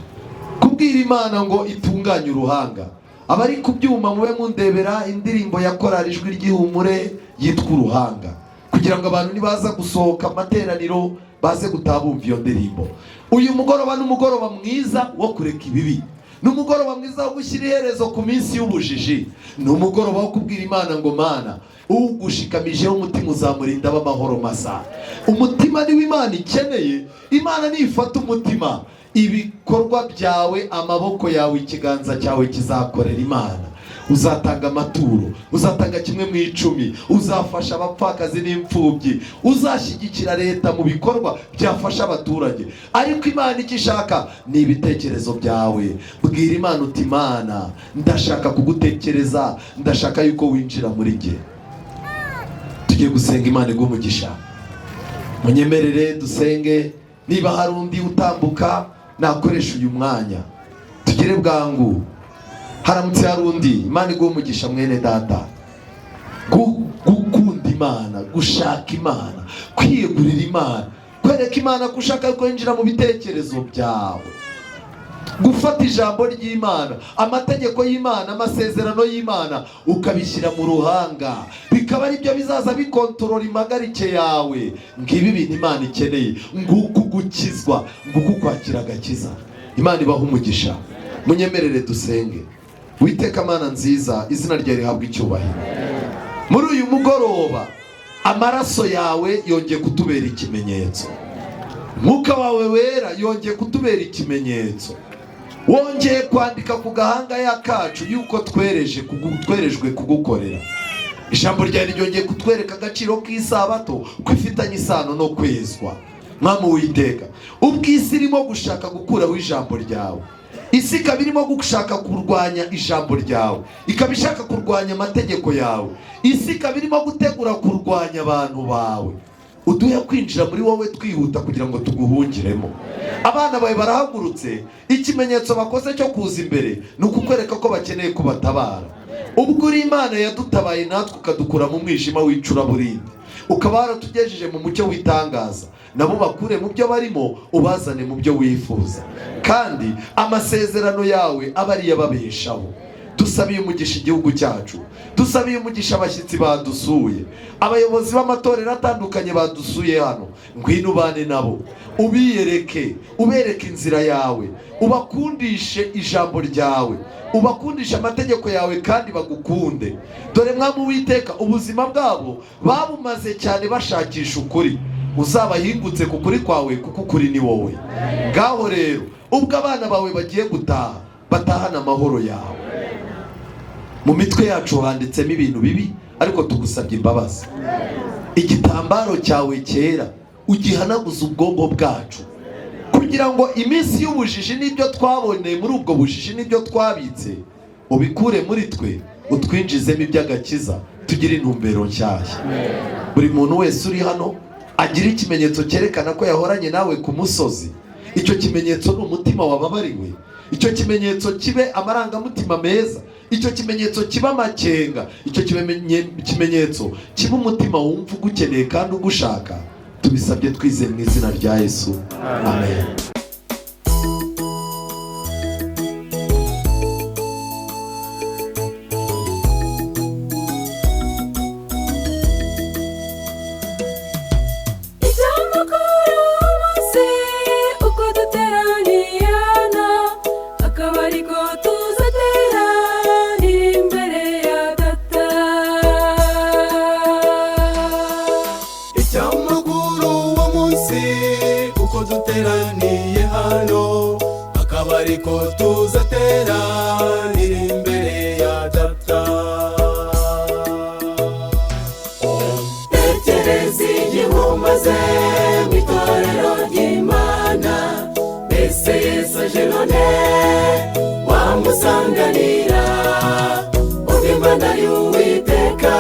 Kubwira Imana ngo itunganye uruhanga. Abari ku byuma, mube mundebera indirimbo ya korali Ijwi ry'Ihumure yitwa "Uruhanga", kugira ngo abantu nibaza gusohoka amateraniro baze gutaha bumva iyo ndirimbo. Uyu mugoroba ni umugoroba mwiza wo kureka ibibi, ni umugoroba mwiza wo gushyira iherezo ku minsi y'ubujiji, ni umugoroba wo kubwira Imana ngo: "Mana, ugushikamijeho umutima uzamurinda amahoro masa." Umutima niwo Imana ikeneye. Imana nifata umutima, ibikorwa byawe, amaboko yawe, ikiganza cyawe kizakorera Imana. Uzatanga amaturo, uzatanga kimwe mu icumi, uzafasha abapfakazi n'imfubyi, uzashyigikira leta mu bikorwa byafasha abaturage. Ariko Imana icyo ishaka ni ibitekerezo byawe. Bwira Imana uti: "Imana, ndashaka kugutekereza, ndashaka yuko winjira muri jye." Tugiye gusenga. Imana iguhe umugisha. Munyemerere dusenge. Niba hari undi utambuka, nakoresha uyu mwanya, tugire bwangu. Haramutse hari undi, Imana iguhe umugisha, mwene data. Gukunda Imana, gushaka Imana, kwiyegurira Imana, kwereka Imana ko ushaka ko yinjira mu bitekerezo byawe, gufata ijambo ry'Imana, amategeko y'Imana, amasezerano y'Imana, ukabishyira mu ruhanga, bikaba ari byo bizaza bikontorora impagarike yawe. Ngibi ibintu Imana ikeneye. Nguku gukizwa, nguku kwakira agakiza. Imana ibaha umugisha. Munyemerere dusenge. Witeka Mana nziza, izina ryawe rihabwa icyubahiro. Muri uyu mugoroba amaraso yawe yongeye kutubera ikimenyetso, Mwuka wawe Wera yongeye kutubera ikimenyetso, wongeye kwandika ku gahanga ya kacu yuko twerejwe kugukorera. Ijambo ryawe ryongeye kutwereka agaciro k'isabato, ko ifitanye isano no kwezwa. Mwami Uwiteka, ubwo isi irimo gushaka gukuraho ijambo ryawe, isi ikaba irimo gushaka kurwanya ijambo ryawe, ikaba ishaka kurwanya amategeko yawe, isi ikaba irimo gutegura kurwanya abantu bawe, uduhe kwinjira muri wowe twihuta kugira ngo tuguhungiremo. Abana bawe barahagurutse. Ikimenyetso bakoze cyo kuza imbere ni ukukwereka ko bakeneye kubatabara. Ubwo uri Imana yadutabaye natwe ukadukura mu mwijima w'icuraburindi, ukaba waratugejeje mu mucyo w'itangaza, nabo bakure mu byo barimo, ubazane mu byo wifuza, kandi amasezerano yawe abe ariyo ababeshaho. Dusabiye umugisha igihugu cyacu, dusabiye umugisha abashyitsi badusuye, abayobozi b'amatorero atandukanye badusuye hano. Ngwino ubane nabo, ubiyereke, ubereke inzira yawe, ubakundishe ijambo ryawe, ubakundishe amategeko yawe, kandi bagukunde. Dore Mwami Uwiteka, ubuzima bwabo babumaze cyane bashakisha ukuri. Uzabahingutse ku kuri kwawe, kuko ukuri ni wowe. Ngaho rero, ubwo abana bawe bagiye gutaha, batahana amahoro yawe. Mu mitwe yacu handitsemo ibintu bibi, ariko tugusabye imbabazi. Igitambaro cyawe cyera ugihanaguza ubwonko bwacu, kugira ngo iminsi y'ubujiji n'ibyo twaboneye muri ubwo bujiji n'ibyo twabitse ubikure muri twe, utwinjizemo iby'agakiza, tugire intumbero nshyashya. Buri muntu wese uri hano agira ikimenyetso cyerekana ko yahoranye nawe ku musozi. Icyo kimenyetso ni umutima wababariwe, icyo kimenyetso kibe amarangamutima meza, icyo kimenyetso kibe amakenga, icyo kimenyetso kibe umutima wumva ugukeneye kandi ugushaka. Tubisabye twizeye mu izina rya Yesu, amen. Icyamakuru umunsi uko duteraniye hano, akaba ariko tuzateranira imbere ya Data. Icyamakuru uwo munsi uko duteraniye hano, akaba ariko tuzateranira imbere ya Data. Tekereza igihe umaze mu itorero ry'Imana, mbese Yesu aje none wamusanganira. Ubwo Imana y'Uwiteka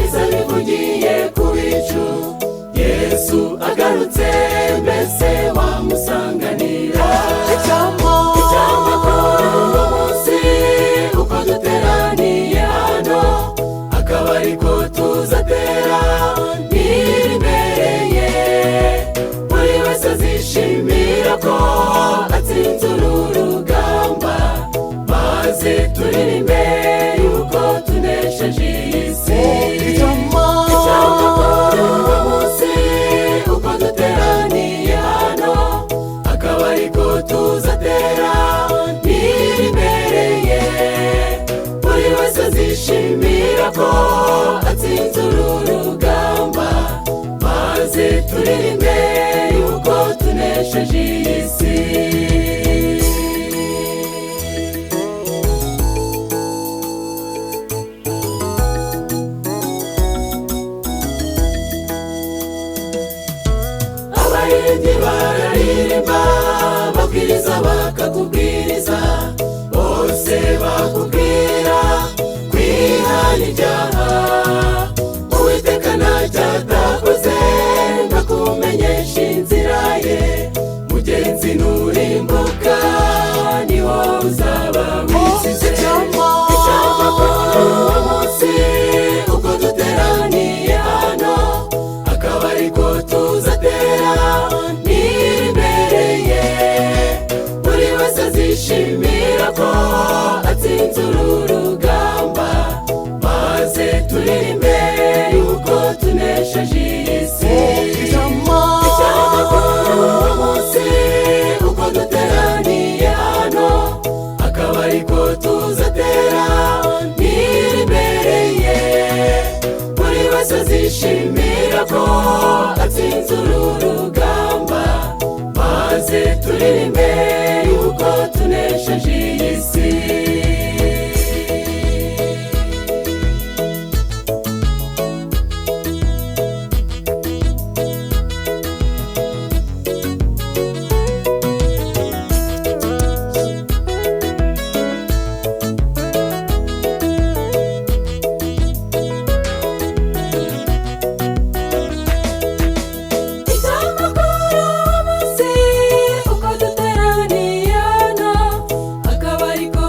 izabivugiye ku bicu, Yesu agarutse mbese wamusanganira. Icyamakuru uwo munsi uko duteraniye hano, akaba ariko tuzatera imbere ye. Buri wese azishimira ko atsinze uru rugamba, maze turirimbe yuko tunesheje iyi si. Icyamakuru uwo munsi uko duteraniye hano, akaba ariko tuzatera imbere ye. Buri wese azishimira ko atsinze uru rugamba, maze turirimbe yuko tunesheje iyi si. Abaririmbyi bararirimba, babwiriza bakakubwiriza, bose bakubwira kwihana ibyaha. Uwiteka ntacyo atakoze ngo akumenyeshe inzira ye, mugenzi nurimbuka ni wowe uzaba wisize. Icyamakuru uwo munsi uko duteraniye hano, akaba ariko tuzatera imbere ye. Buri wese azishimira ko atsinze uru rugamba, maze turirimbe yuko tunesheje iyi si. Icyamakuru uwo munsi uko duteraniye hano, akaba ariko tuzatera imbere ye. Buri wese azishimira ko atsinze uru rugamba, maze turirimbe yuko tunesheje iyi si. Icyamakuru umunsi uko duteraniye hano, akaba ariko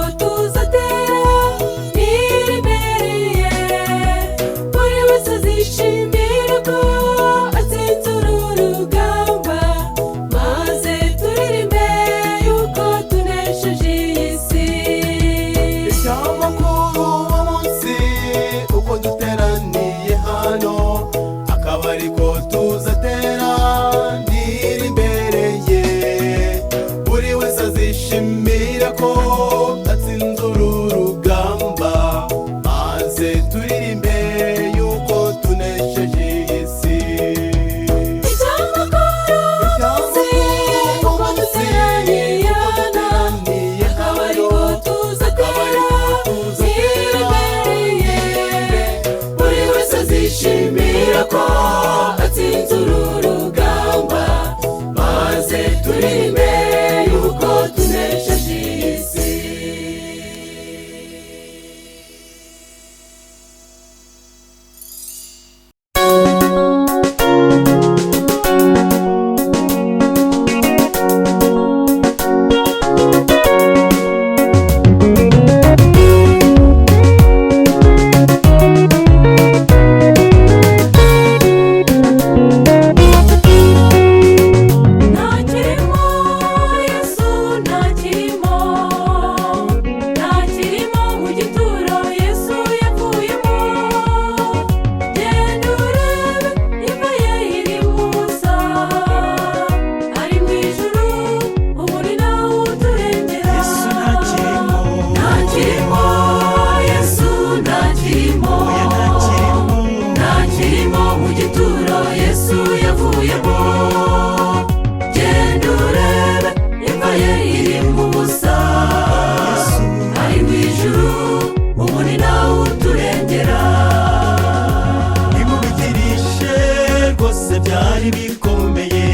Rwose byari bikomeye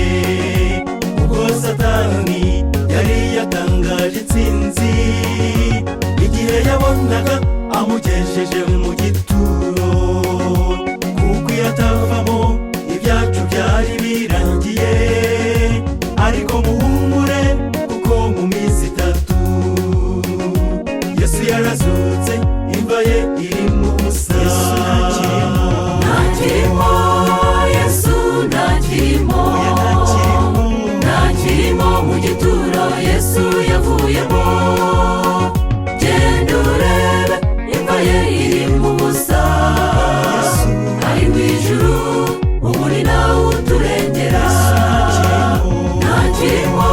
ubwo Satani yari yatangaje intsinzi, igihe yabonaga amugejeje mu gituro, kuko iyo atavamo ibyacu byari birangiye. Ariko muhumure, kuko mu minsi 3 Yesu yarazutse, imva ye iri mu busa. Yesu ntakirimo. Ntakirimo, Yesu ntakirimo. Oya, ntakirimo. Ntakirimo mu gituro, Yesu yavuyemo. Genda urebe, imva ye iri mu busa. Ari mu ijuru ubu, ni nawe uturengera. Ntakirimo,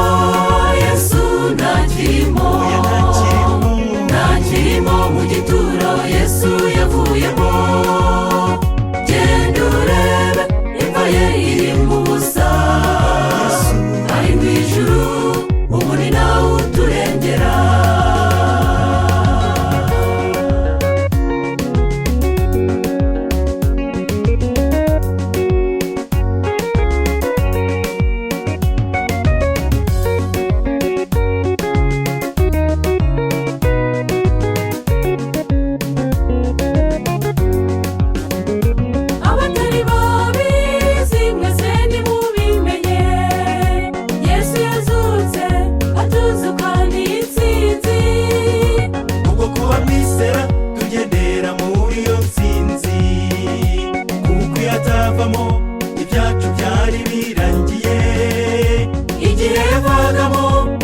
Yesu ntakirimo. Oya, ntakirimo. Ntakirimo mu gituro, Yesu yavuyemo. Genda urebe, imva ye iri mu busa. Ari mu ijuru ubu, ni nawe uturengera. Abatari babizi mwese nimubimenye, Yesu yazutse, atuzukana intsinzi. Ubwo kuba mwisera tugendera muri iyo ntsinzi, kuko iyo atavamo ibyacu byari birangiye. Igihe yavagamo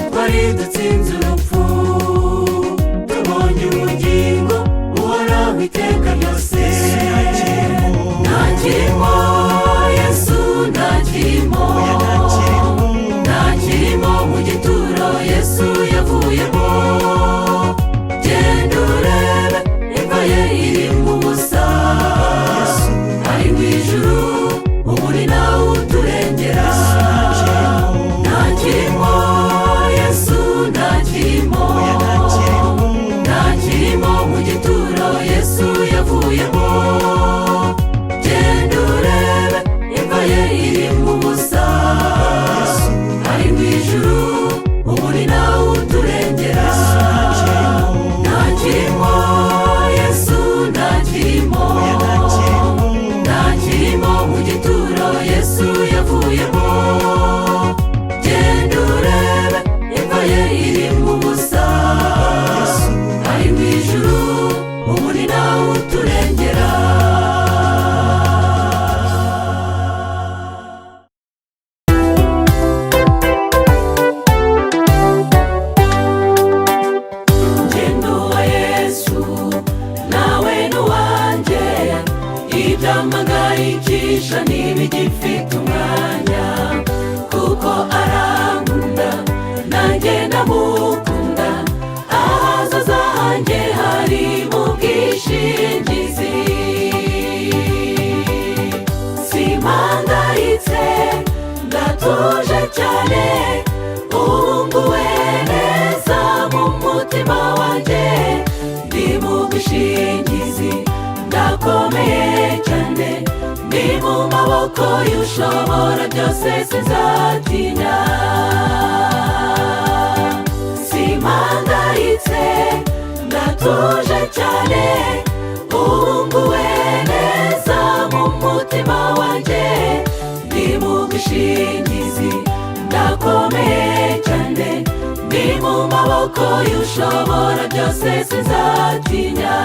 twari dutsinze urupfu, tubonye ubugingo buhoraho iteka ryose. Ntakirimo, Yesu ntakirimo. Oya, ntakirimo. Ntakirimo mu gituro, Yesu yavuyemo. Genda urebe, imva ye iri mu busa. Ari mu ijuru ubu, ni nawe uturengera. Ntakirimo, Yesu ntakirimo. Oya, ntakirimo. Ntakirimo mu gituro, Yesu yavuyemo. Genda urebe, imva ye iri mu busa. Ari mu ijuru ubu, ni nawe uturengera. Ntakirimo, Yesu ntakirimo. Oya, ntakirimo. Ntakirimo mu gituro, Yesu yavuyemo. Genda urebe, imva ye iri mu busa. Ari mu ijuru ubu, ni nawe uturengera. Ngendo wa Yesu, nawe n'uwanjye, ibyamangayikisha ntibigifite umwanya, kuko arankunda nanjye ndamukunda. Ahazaza hanjye hari mu bwishingizi. Simpangayitse, ndatuje cyane, ubu neza mu mutima wanjye. Ndi mu bwishingizi, ndakomeye cyane, ndi mu maboko y'ushobora byose, sinzatinya. Simpangayitse, ndatuje cyane, ubu neza mu mutima wanjye. Ndi mu bwishingizi, ndakomeye cyane, ndi mu maboko y'ushobora byose, sinzatinya.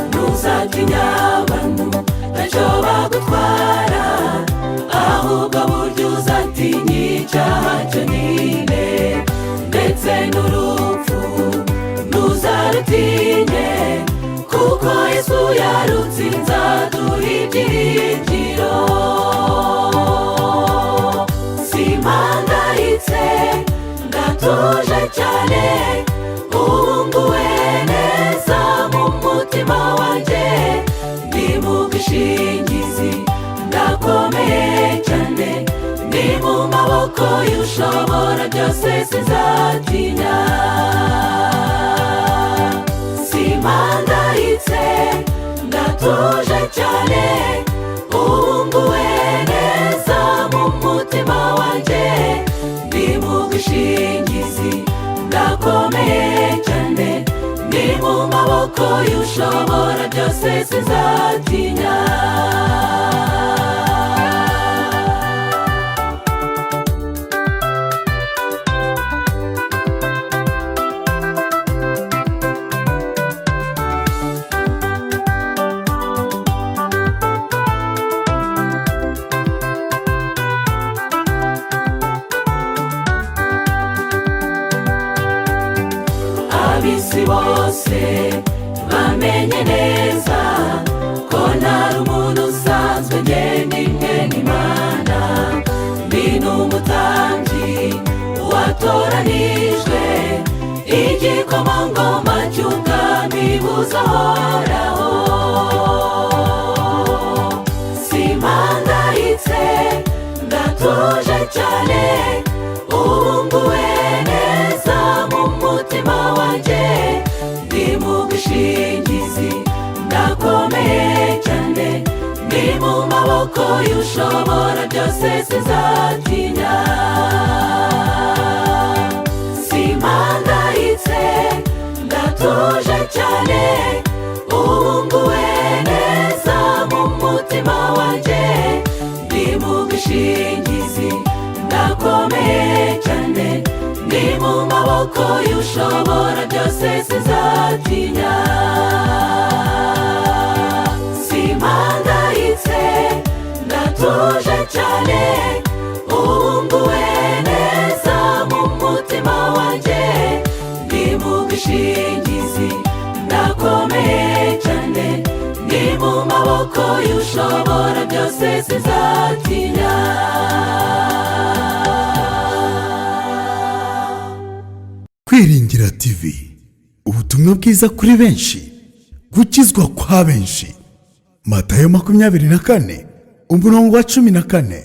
Ntuzatinya abantu, ntacyo bagutwara, ahubwo burya uzatinya icyaha cyonyine, ndetse n'urupfu ntuzarutinye, kuko Yesu yarutsinze, aduha ibyiringiro. Simpangayitse, ndatuje cyane, ubu neza mu mutima wanjye. Ndi mu bwishingizi, ndakomeye cyane. maboko y'ushobora byose, sinzatinya. Simpangayitse, ndatuje cyane, ubu nguwe neza mu mutima wanjye. Ndi mu bwishingizi, ndakomeye cyane, ndi mu maboko y'ushobora byose, sinzatinya. Ab'isi bose bamenye neza ko ntari umuntu usanzwe, njye ni mwene Imana, ndi n'umutambyi watoranijwe, igikomangoma cy'ubwami buzahoraho. Simpangayitse, ndatuje cyane, ubu nguwe neza mu mutima wanjye. Ndi mu bwishingizi, ndakomeye cyane, ndi mu maboko y'ushobora byose, sinzatinya. Simpangayitse, ndatuje cyane, ubu nguwe neza mu mutima wanjye. Ndi mu bwishingizi, ndakomeye cyane, ndi mu maboko y'ushobora byose, sinzatinya. Simpangayitse, ndatuje cyane, ubu nguwe neza mu mutima wanjye. Ndi mu bwishingizi, ndakomeye cyane, ndi mu maboko y'ushobora byose, sinzatinya. Kwiringira TV, ubutumwa bwiza kuri benshi, gukizwa kwa benshi. Matayo 24 umurongo wa 14.